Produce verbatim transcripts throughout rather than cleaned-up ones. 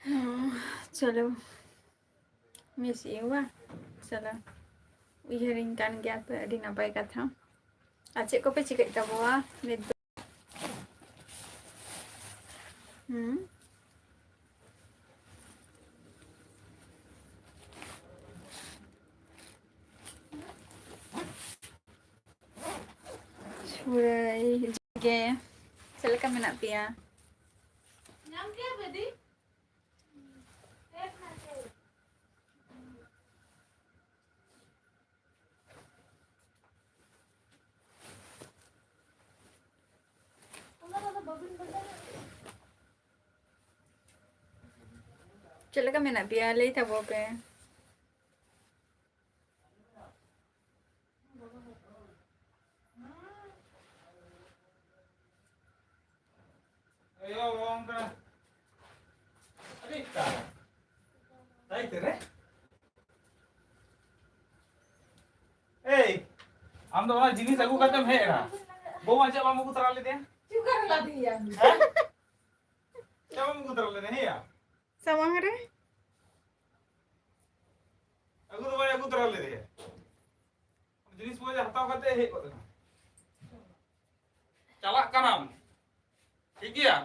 ᱦᱚᱸ, ᱪᱚᱞᱚ, miss U ᱵᱟᱝ? ᱪᱚᱞᱚ, ᱩᱭᱦᱟᱹᱨᱤᱧ ᱠᱟᱱ ᱜᱮᱭᱟ ᱯᱮ, ᱟᱹᱰᱤ ᱱᱟᱯᱟᱭ ᱠᱟᱛᱷᱟ᱾ ᱟᱨ ᱪᱮᱫ ᱠᱚᱯᱮ ᱪᱤᱠᱟᱹᱭᱮᱫ ᱛᱟᱵᱚᱣᱟ ᱱᱤᱛ ᱫᱚ? ᱦᱩᱸ? ᱥᱩᱨᱟᱹᱭ ᱜᱮ, ᱪᱮᱫ ᱞᱮᱠᱟ ᱢᱮᱱᱟᱜ ᱯᱮᱭᱟ? ᱪᱮᱫ ᱞᱮᱠᱟ ᱢᱮᱱᱟᱜ ᱯᱮᱭᱟ? ᱞᱟᱹᱭ ᱛᱟᱵᱚ ᱯᱮ᱾ ᱮᱭ, ᱟᱢ ᱫᱚ ᱚᱱᱟ ᱡᱤᱱᱤᱥ ᱟᱹᱜᱩ ᱠᱟᱛᱮᱢ ᱦᱮᱡ ᱮᱱᱟ, ᱵᱟᱹᱦᱩ ᱢᱟ ᱪᱮᱫ ᱵᱟᱢ ᱟᱹᱜᱩ ᱛᱚᱨᱟ ᱞᱮᱫᱮᱭᱟ? ᱪᱮᱫ ᱠᱟᱨᱮ ᱞᱟᱫᱮᱭᱟ? ᱦᱮᱸ? ᱪᱮᱫ ᱵᱟᱢ ᱟᱹᱜᱩ ᱛᱚᱨᱟ ᱞᱮᱫᱮᱭᱟ? ᱦᱮᱸᱭᱟ? ᱥᱟᱢᱟᱝ ᱨᱮ᱾ ᱟᱹᱜᱩ ᱫᱚ ᱵᱟᱭ ᱟᱹᱜᱩ ᱛᱚᱨᱟ ᱞᱮᱫᱮᱭᱟ᱾ ᱡᱤᱱᱤᱥ ᱵᱚᱭ ᱦᱟᱛᱟᱣ ᱠᱟᱛᱮ ᱦᱮᱡ ᱜᱚᱫ ᱮᱱᱟ᱾ ᱪᱟᱞᱟᱜ ᱠᱟᱱᱟᱢ, ᱴᱷᱤᱠ ᱜᱮᱭᱟ?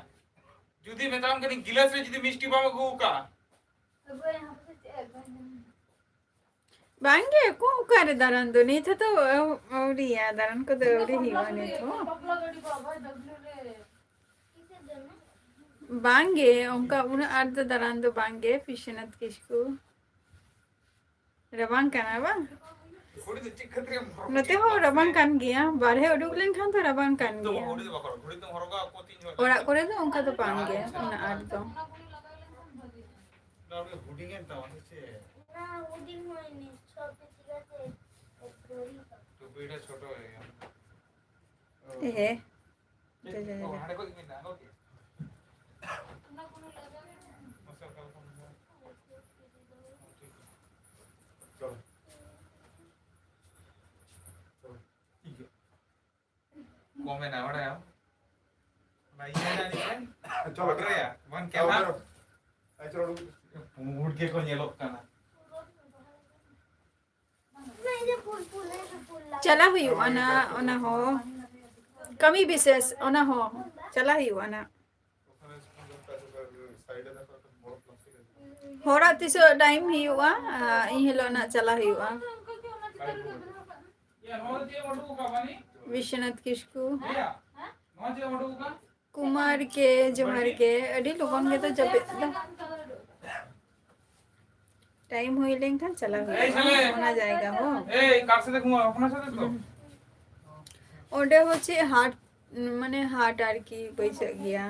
ᱡᱩᱫᱤ ᱢᱮᱛᱟᱢ ᱠᱟᱹᱱᱟᱹᱧ ᱜᱤᱞᱟᱹᱥ ᱨᱮ ᱡᱩᱫᱤ ᱢᱤᱥᱴᱤ ᱵᱟᱢ ᱟᱹᱜᱩ ᱟᱠᱟᱫᱼᱟ᱾ ᱵᱟᱝᱜᱮ, ᱚᱠᱚ-, ᱚᱠᱟᱨᱮ ᱫᱟᱬᱟᱱ ᱫᱚ? ᱱᱤᱛ ᱦᱚᱸᱛᱚ ᱟᱹᱣ-, ᱟᱹᱣᱨᱤᱭᱟ, ᱫᱟᱬᱟᱱ ᱠᱚᱫᱚ ᱟᱹᱣᱨᱤ ᱦᱩᱭᱩᱜᱼᱟ ᱱᱤᱛ ᱦᱚᱸ᱾ ᱵᱟᱝᱜᱮ, ᱚᱱᱠᱟ ᱩᱱᱟᱹᱜ ᱟᱸᱴ ᱫᱚ ᱫᱟᱬᱟᱱ ᱫᱚ ᱵᱟᱝᱜᱮ, ᱵᱤᱥᱥᱚᱱᱟᱛᱷ ᱠᱤᱥᱠᱩ᱾ ᱨᱟᱵᱟᱝ ᱠᱟᱱᱟ ᱵᱟᱝ? ᱱᱚᱛᱮ ᱦᱚᱸ ᱨᱟᱵᱟᱝ ᱠᱟᱱ ᱜᱮᱭᱟ, ᱵᱟᱨᱦᱮ ᱩᱰᱩᱠ ᱞᱮᱱᱠᱷᱟᱱ ᱫᱚ ᱨᱟᱵᱟᱝ ᱠᱟᱱ ᱜᱮᱭᱟ᱾ ᱚᱲᱟᱜ ᱠᱚᱨᱮ ᱫᱚ ᱚᱱᱠᱟ ᱫᱚ ᱵᱟᱝ ᱜᱮ, ᱩᱱᱟᱹᱜ ᱟᱸᱴ ᱫᱚ᱾ ᱦᱩᱰᱤᱧ ᱮᱱ ᱛᱟᱢᱟ ᱥᱮ ᱪᱮᱫ? ᱮᱦᱮ᱾ ᱡᱟ, ᱡᱟ, ᱡᱟ, ᱡᱟ᱾ ᱠᱚᱢ ᱮᱱᱟ, ᱵᱟᱲᱟᱭᱟᱢ? ᱚᱱᱟ ᱤᱭᱟᱹ ᱢᱮᱱᱟᱜᱼᱟ ᱱᱤᱡᱮ? ᱪᱚᱞᱚ᱾ ᱵᱟᱰᱨᱮᱭᱟ, ᱵᱟᱝ ᱪᱚᱞᱚ, ᱠᱮᱢᱟ? ᱪᱚᱞᱚ᱾ ᱯᱩᱸᱰ ᱜᱮᱠᱚ ᱧᱮᱞᱚᱜ ᱠᱟᱱᱟ᱾ ᱪᱟᱞᱟᱣ ᱦᱩᱭᱩᱜᱼᱟ ᱱᱟ, ᱚᱱᱟ ᱦᱚᱸ᱾ ᱠᱟᱹᱢᱤ ᱵᱤᱥᱮᱥ, ᱚᱱᱟ ᱦᱚᱸ᱾ ᱪᱟᱞᱟᱣ ᱦᱩᱭᱩᱜᱼᱟ ᱱᱟ᱾ ᱦᱚᱲᱟᱜ ᱛᱤᱥᱚᱜ time ᱦᱩᱭᱩᱜᱼᱟ, ᱟᱨ ᱤᱱ ᱦᱤᱞᱳᱜ ᱱᱟᱜ ᱪᱟᱞᱟᱣ ᱦᱩᱭᱩᱜᱼᱟ᱾ ᱵᱤᱥᱣᱚᱱᱟᱛᱷ ᱠᱤᱥᱠᱩ᱾ ᱠᱩᱢᱟᱨ ᱠᱮ, ᱡᱚᱦᱟᱨ ᱜᱮ᱾ ᱟᱹᱰᱤ ᱞᱚᱜᱚᱱ ᱜᱮᱛᱚ ᱡᱟᱹᱯᱤᱫ ᱫᱚ᱾ Time ᱦᱩᱭ ᱞᱮᱱᱠᱷᱟᱱ ᱪᱟᱞᱟᱣ ᱦᱩᱭᱩᱜᱼᱟ, ᱚᱱᱟ ᱡᱟᱭᱜᱟ ᱦᱚᱸ᱾ ᱮᱭ, ᱠᱟᱨ ᱥᱟᱛᱮ ᱜᱷᱩᱢᱟᱣ? ᱟᱯᱱᱟᱨ ᱥᱟᱛᱮ ᱛᱚ? ᱦᱩᱸ᱾ ᱚᱸᱰᱮ ᱦᱚᱸ ᱪᱮᱫ ᱦᱟᱴ, ᱢᱟᱱᱮ ᱦᱟᱴ ᱟᱨᱠᱤ ᱵᱟᱹᱭᱥᱟᱹᱜ ᱜᱮᱭᱟ᱾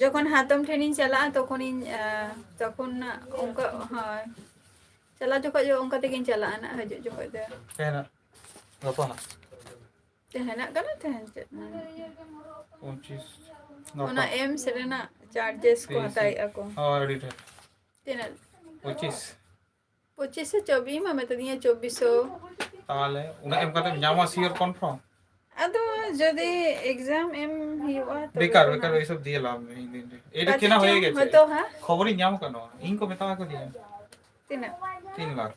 ᱡᱚᱠᱷᱚᱱ ᱦᱟᱛᱚᱢ ᱴᱷᱮᱱᱤᱧ ᱪᱟᱞᱟᱜᱼᱟ, ᱛᱚᱠᱷᱚᱱᱤᱧ, ᱟᱸ, ᱛᱚᱠᱷᱚᱱ ᱚᱱᱠᱟ, ᱦᱳᱭ᱾ ᱪᱟᱞᱟᱜ ᱡᱚᱠᱷᱚᱡ ᱫᱚ ᱚᱱᱠᱟ ᱛᱮᱜᱤᱧ ᱪᱟᱞᱟᱜᱼᱟ ᱱᱟᱜ, ᱦᱤᱡᱩᱜ ᱡᱚᱠᱷᱚᱡ ᱫᱚ᱾ ᱛᱮᱦᱮᱧ ᱜᱟᱯᱟ ᱦᱟᱸᱜ᱾ ᱛᱮᱦᱮᱧᱟᱜ ᱠᱟᱱᱟ, ᱛᱮᱦᱮᱧ ᱪᱮᱫ? ᱯᱚᱸᱪᱤᱥ᱾ ᱚᱱᱟ ᱜᱟᱯᱟ᱾ ᱮᱢᱥ ᱨᱮᱱᱟᱜ charges ᱠᱚ ᱛᱤᱨᱤᱥ᱾ ᱦᱟᱛᱟᱣᱮᱫᱼᱟ ᱠᱚ᱾ ᱦᱳᱭ, ᱟᱹᱰᱤ ᱰᱷᱮᱨ᱾ ᱛᱤᱱᱟᱹᱜ? ᱯᱚᱸᱪᱤᱥ᱾ ᱯᱚᱸᱪᱤᱥ ᱥᱮ ᱪᱚᱵᱵᱤᱥ ᱢᱟ ᱢᱮᱛᱟᱫᱤᱧᱟ, ᱪᱚᱵᱵᱤᱥ ᱥᱚ᱾ ᱛᱟᱦᱚᱞᱮ ᱩᱱᱟᱹᱜ ᱮᱢ ᱠᱟᱛᱮᱢ ᱧᱟᱢᱟ sure confirm? ᱟᱫᱚ ᱡᱩᱫᱤ exam ᱮᱢ ᱦᱩᱭᱩᱜᱼᱟ, ᱛᱚᱵᱮ ᱵᱮᱠᱟᱨ, ᱠᱷᱟᱱ ᱵᱮᱠᱟᱨ ᱦᱟᱸᱜ᱾ ᱳᱭ ᱥᱚᱵ ᱫᱤᱭᱮ ᱞᱟᱵᱷ ᱱᱮᱭ ᱤᱧ ᱫᱩᱧ ᱞᱟᱹᱭᱟ᱾ ᱮᱭᱴᱟ ᱯᱟᱪᱮ ᱠᱮᱱᱟ ᱦᱚᱭᱮ ᱪᱚᱝ, ᱜᱮᱪᱷᱮ᱾ ᱦᱚᱭᱛᱚ ᱦᱟᱸᱜ᱾ ᱠᱷᱚᱵᱚᱨᱤᱧ ᱧᱟᱢ ᱟᱠᱟᱫ ᱱᱚᱣᱟ᱾ ᱤᱧ ᱠᱚ ᱢᱮᱛᱟ ᱟᱠᱟᱫᱤᱧᱟ᱾ ᱛᱤᱱᱟᱹᱜ? ᱛᱤᱱ ᱞᱟᱠᱷ᱾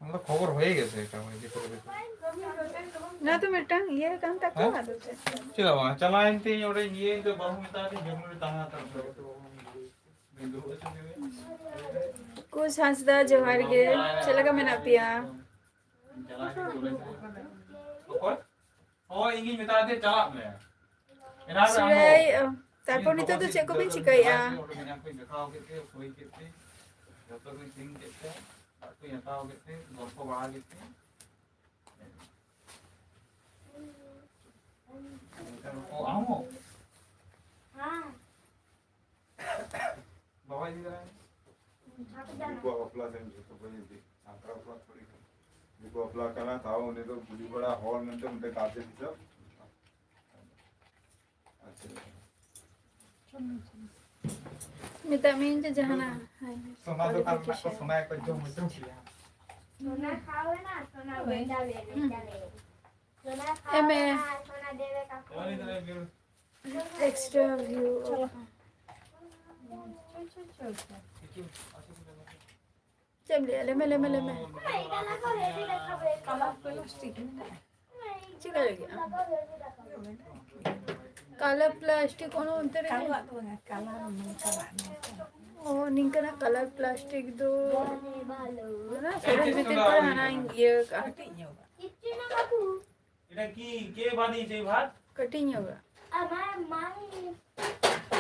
ᱚᱱᱟ ᱫᱚ ᱠᱷᱚᱵᱚᱨ ᱦᱚᱭᱮ ᱜᱮᱪᱷᱮ, ᱮᱴᱟ ᱢᱟᱱᱮ ᱡᱮ ᱠᱚᱨᱮ ᱜᱮ᱾ ᱱᱚᱣᱟ ᱫᱚ ᱢᱤᱫᱴᱟᱝ ᱤᱭᱟᱹ ᱠᱟᱱ ᱛᱟᱠᱚᱣᱟ, ᱦᱮᱸ? ᱟᱫᱚ ᱪᱮᱫ? ᱪᱮᱫᱟᱜ ᱵᱟᱝ? ᱪᱟᱞᱟᱣᱮᱱ ᱛᱤᱧ ᱚᱸᱰᱮ ᱤᱭᱟᱹ ᱫᱚ ᱵᱟᱹᱦᱩ ᱢᱮᱛᱟ ᱫᱤᱧ ᱡᱚᱢ ᱨᱮ ᱛᱟᱦᱮᱸ ᱦᱟᱛᱟᱲ ᱠᱚᱜ᱾ ᱠᱩᱥ ᱦᱟᱸᱥᱫᱟ, ᱡᱚᱦᱟᱨ ᱜᱮ᱾ ᱪᱮᱫ ᱞᱮᱠᱟ ᱢᱮᱱᱟᱜ ᱯᱮᱭᱟ? ᱚᱠᱚᱭ? ᱦᱳᱭ, ᱤᱧᱤᱧ ᱢᱮᱛᱟ ᱫᱮᱭᱟ, ᱪᱟᱞᱟᱜ ᱢᱮ᱾ ᱥᱩᱨᱟᱭ, ᱚ, ᱛᱟᱨᱯᱚᱨ ᱱᱤᱛᱚᱜ ᱫᱚ ᱪᱮᱫ ᱠᱚᱵᱤᱱ ᱪᱤᱠᱟᱹᱭᱮᱫᱼᱟ? ᱚᱸᱰᱮ ᱢᱮᱱᱟᱜ ᱠᱚᱧ ᱫᱮᱠᱷᱟᱣ ᱠᱮᱫ ᱛᱮ, ᱠᱩᱲᱤ ᱠᱮᱫ ᱛᱮ, ᱡᱚᱛᱚ ᱜᱮᱧ ᱛᱤᱧ ᱠᱮᱫ ᱛᱮ, ᱫᱟᱜ ᱠᱚᱧ ᱦᱟᱛᱟᱣ ᱠᱮᱫ ᱛᱮ, ᱜᱚᱞᱯᱚ ᱵᱟᱲᱟ ᱠᱮᱫ ᱛᱮ᱾ ᱚ, ᱟᱢ ᱦᱚᱸ? ᱵᱟᱵᱟ ᱤᱫᱤ ᱫᱟᱨᱟᱭ ᱢᱮ᱾ ᱫᱤᱠᱩᱣᱟᱜ ᱵᱟᱯᱞᱟ ᱥᱮ ᱡᱚᱛᱚ ᱠᱚ ᱤᱫᱤ, ᱥᱟᱱᱛᱟᱲ ᱵᱟᱯᱞᱟ ᱛᱷᱚᱲᱤ ᱠᱟᱱᱟ᱾ ᱫᱤᱠᱩ ᱵᱟᱯᱞᱟ ᱠᱟᱱᱟ, ᱛᱟᱣ ᱩᱱᱤ ᱫᱚ ᱠᱩᱞᱤ ᱵᱟᱲᱟ ᱦᱚᱲ ᱢᱮᱱᱛᱮ ᱢᱤᱫᱴᱮᱱ guardian ᱦᱤᱥᱟᱹᱵ᱾ ᱟᱪᱪᱷᱟ᱾ ᱢᱮᱛᱟᱜ ᱢᱤᱭᱟᱹᱧ ᱡᱮ ᱡᱟᱦᱟᱱᱟᱜ, ᱦᱮᱸ, ᱥᱚᱱᱟ ᱫᱚᱠᱟᱱ ᱨᱮᱱᱟᱜ ᱠᱚ qualification᱾ ᱥᱚᱱᱟ ᱜᱮᱠᱚ ᱡᱚᱢ ᱦᱚᱪᱚ ᱯᱮᱭᱟ᱾ ᱥᱚᱱᱟ ᱠᱷᱟᱣᱟᱣ ᱮᱱᱟ, ᱥᱚᱱᱟ ᱦᱳᱭ᱾ ᱵᱮᱪᱟ ᱞᱮ, ᱵᱮᱪᱟ ᱞᱮ᱾ ᱥᱚᱱᱟ ᱮᱢ ᱮ᱾ ᱠᱷᱟᱣᱟᱣ ᱮᱱᱟ, ᱥᱚᱱᱟ ᱫᱮᱵᱮ ᱠᱟᱠᱚ᱾ Extra view of ᱪᱮᱫ ᱮᱢ ᱞᱟᱹᱭᱟ? ᱞᱟᱹᱭ ᱢᱮ, ᱞᱟᱹᱭ ᱢᱮ, ᱞᱟᱹᱭ ᱢᱮ᱾ ᱠᱟᱞᱟᱨ ᱯᱞᱟᱥᱴᱤᱠ ᱢᱮᱱᱟᱜᱼᱟ᱾ ᱪᱮᱫ ᱞᱟᱹᱜᱤᱫ? ᱠᱟᱞᱟᱨ ᱯᱞᱟᱥᱴᱤᱠ ᱚᱱᱟ ᱚᱱᱛᱮ ᱨᱮ ᱠᱟᱞᱟᱨ ᱫᱚ ᱵᱟᱝᱟ, ᱠᱟᱞᱟᱨ ᱱᱚᱝᱠᱟᱱᱟᱜ, ᱱᱚᱝᱠᱟᱱᱟᱜ᱾ ᱚ, ᱱᱤᱝᱠᱟᱹᱱᱟᱜ ᱠᱟᱞᱟᱨ ᱯᱞᱟᱥᱴᱤᱠ ᱫᱚ ᱚᱱᱟ ᱥᱚᱨᱚᱜ ᱵᱷᱤᱛᱤᱨ ᱠᱚᱨᱮ ᱦᱟᱱᱟᱧ ᱤᱭᱟᱹ ᱠᱟᱜᱼᱟ᱾ ᱠᱟᱹᱴᱤᱡ ᱧᱚᱜᱟᱜ᱾ এটা কি? কে বানিয়েছে এই ভাত? ᱠᱟᱹᱴᱤᱡ ᱧᱚᱜᱟᱜ᱾ আমার মাই।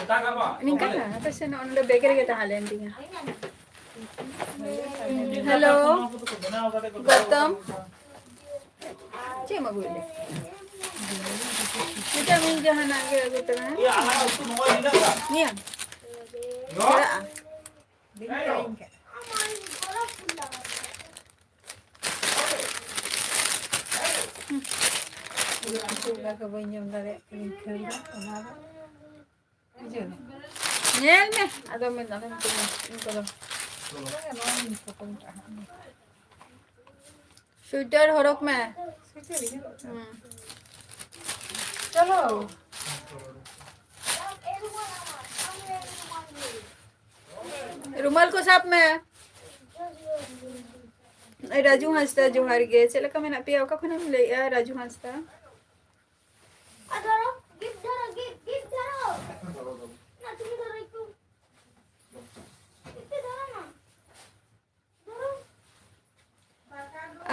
তা খাবা? ᱱᱤᱝᱠᱟᱹ ᱜᱮ, ᱟᱯᱮ ᱥᱮᱱ ᱚᱸᱰᱮ ᱵᱮᱜᱽ ᱨᱮᱜᱮ ᱛᱟᱦᱮᱸ ᱞᱮᱱ ᱛᱤᱧᱟ᱾ ᱦᱮᱞᱳ, ᱜᱚᱣᱛᱚᱢ᱾ ᱪᱮᱫ ᱮᱢ ᱟᱹᱜᱩᱭᱮᱫ ᱞᱮ? ᱱᱤᱛᱚᱜ ᱤᱧ ᱡᱟᱦᱟᱱᱟᱜ ᱜᱮ ᱟᱹᱜᱩ ᱛᱚᱨᱟ᱾ ᱱᱤᱭᱟᱹ? ᱪᱟᱞᱟᱜᱼᱟ᱾ ᱪᱮᱫ ᱞᱮᱠᱟ ᱵᱟᱹᱧ ᱡᱚᱢ ᱫᱟᱲᱮᱭᱟᱜ ᱠᱟᱱᱟ ᱠᱷᱟᱹᱞ ᱫᱚ, ᱚᱱᱟ ᱫᱚ᱾ ᱵᱩᱡᱷᱟᱹᱣ? ᱧᱮᱞ ᱢᱮ, ᱟᱫᱚ ᱢᱮᱱ, ᱟᱫᱚ ᱢᱮᱱ, ᱤᱧ ᱠᱚᱫᱚ᱾ ᱥᱩᱭᱴᱟᱨ ᱦᱚᱨᱚᱜ ᱢᱮ᱾ ᱥᱩᱭᱴᱟᱨ ᱤᱧ ᱦᱚᱨᱚᱜ ᱠᱟᱜᱼᱟ᱾ ᱦᱩᱸ᱾ ᱪᱚᱞᱚ᱾ ᱨᱩᱢᱟᱞ ᱠᱚ ᱥᱟᱵ ᱢᱮ᱾ ᱨᱟᱡᱩ ᱦᱟᱸᱥᱫᱟ, ᱡᱚᱦᱟᱨ ᱜᱮ᱾ ᱪᱮᱫ ᱞᱮᱠᱟ ᱢᱮᱱᱟᱜ ᱯᱮᱭᱟ? ᱚᱠᱟ ᱠᱷᱚᱱᱮᱢ ᱞᱟᱹᱭᱮᱜᱼᱟ, ᱨᱟᱡᱩ ᱦᱟᱸᱥᱫᱟ?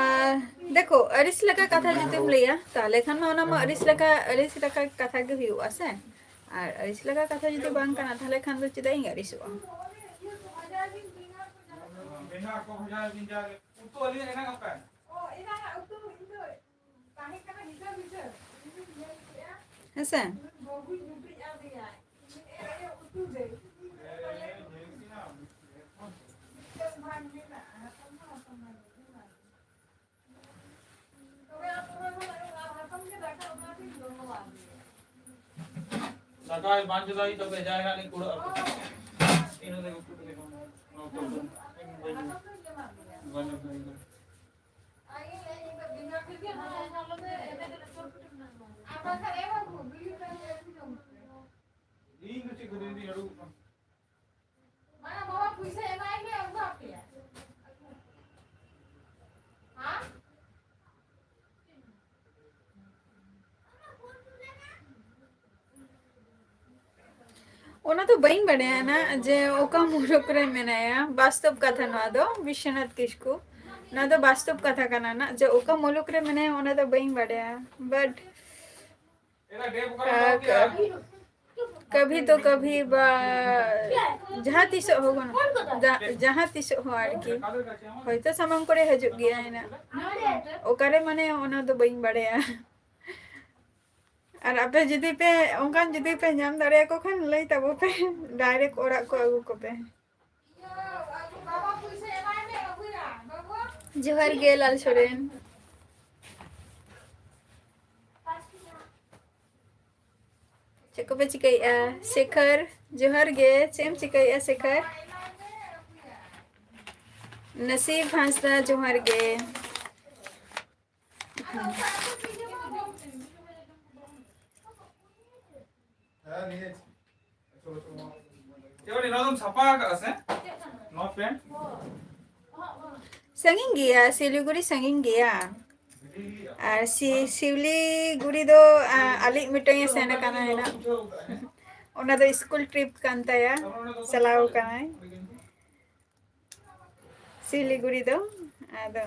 ᱟᱨ ᱫᱮᱠᱷᱳ, ᱟᱹᱲᱤᱥ ᱞᱮᱠᱟ ᱠᱟᱛᱷᱟ ᱡᱩᱫᱤᱢ ᱞᱟᱹᱭᱟ, ᱛᱟᱦᱞᱮ ᱠᱷᱟᱱ ᱢᱟ ᱚᱱᱟ ᱢᱟ ᱟᱹᱲᱤᱥ ᱞᱮᱠᱟ, ᱟᱹᱲᱤᱥ ᱞᱮᱠᱟ ᱠᱟᱛᱷᱟ ᱜᱮ ᱦᱩᱭᱩᱜᱼᱟ ᱥᱮ᱾ ᱟᱨ ᱟᱹᱲᱤᱥ ᱞᱮᱠᱟ ᱠᱟᱛᱷᱟ ᱡᱩᱫᱤ ᱵᱟᱝ ᱠᱟᱱᱟ, ᱛᱟᱦᱞᱮ ᱠᱷᱟᱱ ᱫᱚ ᱪᱮᱫᱟᱜ ᱤᱧ ᱟᱹᱲᱤᱥᱚᱜᱼᱟ? ᱵᱮᱸᱜᱟᱲ ᱠᱚ ᱵᱷᱟᱡᱟ ᱵᱤᱱ ᱡᱟᱜᱮ᱾ ᱩᱛᱩ ᱟᱹᱞᱤᱧᱟᱜ ᱦᱮᱱᱟᱜ ᱟᱯᱮ? ᱦᱮᱸᱥᱮ? ᱫᱟᱠᱟ ᱵᱟᱝ ᱪᱚᱸᱫᱟ ᱦᱩᱭᱩᱜ ᱛᱟᱯᱮ, ᱡᱟᱦᱟᱸᱭ ᱦᱟᱸᱜ ᱞᱤᱧ ᱠᱩᱲᱟᱹᱜ ᱟᱯᱮ᱾ ᱤᱱᱟᱹ ᱛᱮᱜᱮ ᱩᱛᱩ ᱛᱮᱜᱮ ᱵᱟᱝ᱾ ᱵᱟᱝ ᱪᱚᱸᱫᱟ ᱦᱩᱭᱩᱜ ᱛᱟᱯᱮ᱾ ᱤᱧ ᱫᱚ ᱪᱮᱫ ᱠᱷᱟᱹᱛᱤᱨ ᱤᱧ ᱟᱹᱨᱩᱵ ᱠᱟᱱᱟ? ᱵᱟᱝᱟ ᱵᱟᱵᱟ, ᱯᱩᱭᱥᱟᱹ ᱮᱢᱟᱭ ᱢᱮ, ᱟᱹᱜᱩ ᱟᱯᱮᱭᱟ᱾ ᱦᱮᱸ? ᱚᱱᱟ ᱫᱚ ᱵᱟᱹᱧ ᱵᱟᱰᱟᱭᱟ ᱱᱟ, ᱡᱮ ᱚᱠᱟ ᱢᱩᱞᱩᱠ ᱨᱮ ᱢᱮᱱᱟᱭᱟ᱾ ᱵᱟᱥᱛᱚᱵ ᱠᱟᱛᱷᱟ ᱱᱚᱣᱟ ᱫᱚ, ᱵᱤᱥᱥᱚᱱᱟᱛᱷ ᱠᱤᱥᱠᱩ᱾ ᱱᱚᱣᱟ ᱫᱚ ᱵᱟᱥᱛᱚᱵ ᱠᱟᱛᱷᱟ ᱠᱟᱱᱟ ᱱᱟ, ᱡᱮ ᱚᱠᱟ ᱢᱩᱞᱩᱠ ᱨᱮ ᱢᱮᱱᱟᱭᱟ, ᱚᱱᱟ ᱫᱚ ᱵᱟᱹᱧ ᱵᱟᱰᱟᱭᱟ᱾ But ᱠᱟᱵᱷᱤ, ᱠᱟᱵᱷᱤ ᱛᱚ ᱠᱟᱵᱷᱤ ᱵᱟ, ᱡᱟᱦᱟᱸ ᱛᱤᱥᱚᱜ ᱦᱚᱸ ᱜᱟᱱᱚᱜ, ᱡᱟ-, ᱡᱟᱦᱟᱸ ᱛᱤᱥᱚᱜ ᱦᱚᱸ ᱟᱨᱠᱤ, ᱦᱚᱭᱛᱚ ᱥᱟᱢᱟᱝ ᱠᱚᱨᱮ ᱦᱤᱡᱩᱜ ᱜᱮᱭᱟ ᱱᱟ᱾ ᱚᱠᱟᱨᱮ ᱢᱟᱱᱮ, ᱚᱱᱟ ᱫᱚ ᱵᱟᱹᱧ ᱵᱟᱰᱟᱭᱟ᱾ ᱟᱨ ᱟᱯᱮ ᱡᱩᱫᱤ ᱯᱮ, ᱚᱱᱠᱟᱱ ᱡᱩᱫᱤ ᱯᱮ ᱧᱟᱢ ᱫᱟᱲᱮᱭᱟᱠᱚ ᱠᱷᱟᱱ, ᱞᱟᱹᱭ ᱛᱟᱵᱚ ᱯᱮ, direct ᱚᱲᱟᱜ ᱠᱚ ᱟᱹᱜᱩ ᱠᱚᱯᱮ᱾ ᱡᱚᱦᱟᱨ ᱜᱮ ᱞᱟᱞ ᱥᱚᱨᱮᱱ᱾ ᱪᱮᱫ ᱠᱚᱯᱮ ᱪᱤᱠᱟᱹᱭᱮᱫᱼᱟ? ᱥᱮᱠᱷᱚᱨ, ᱡᱚᱦᱟᱨ ᱜᱮ᱾ ᱪᱮᱫ ᱮᱢ ᱪᱤᱠᱟᱹᱭᱮᱫᱼᱟ ᱥᱮᱠᱷᱚᱨ? ᱱᱟᱥᱤᱵ ᱦᱟᱸᱥᱫᱟ, ᱡᱚᱦᱟᱨ ᱜᱮ᱾ ᱦᱮᱸ, ᱱᱤᱭᱟᱹ ᱪᱮᱫ ᱱᱚᱣᱟ ᱫᱚᱢ ᱥᱟᱯᱷᱟ ᱟᱠᱟᱫᱼᱟ ᱥᱮ? ᱱᱚᱣᱟ ᱯᱮᱱᱴ? ᱥᱟᱺᱜᱤᱧ ᱜᱮᱭᱟ, ᱥᱤᱞᱤᱜᱩᱲᱤ ᱥᱟᱺᱜᱤᱧ ᱜᱮᱭᱟ᱾ ᱟᱨ ᱥᱤ-, ᱥᱤᱣᱞᱤᱜᱩᱲᱤ ᱫᱚ, ᱟ, ᱟᱞᱮᱭᱤᱡ ᱢᱤᱫᱴᱟᱝ ᱮ ᱥᱮᱱ ᱟᱠᱟᱱᱟ ᱦᱮᱱᱟᱜ᱾ ᱚᱱᱟ ᱫᱚ ᱥᱠᱩᱞ ᱴᱨᱤᱯ ᱠᱟᱱ ᱛᱟᱭᱟ, ᱪᱟᱞᱟᱣ ᱟᱠᱟᱱᱟᱭ᱾ ᱥᱤᱞᱤᱜᱩᱲᱤ ᱫᱚ, ᱟᱫᱚ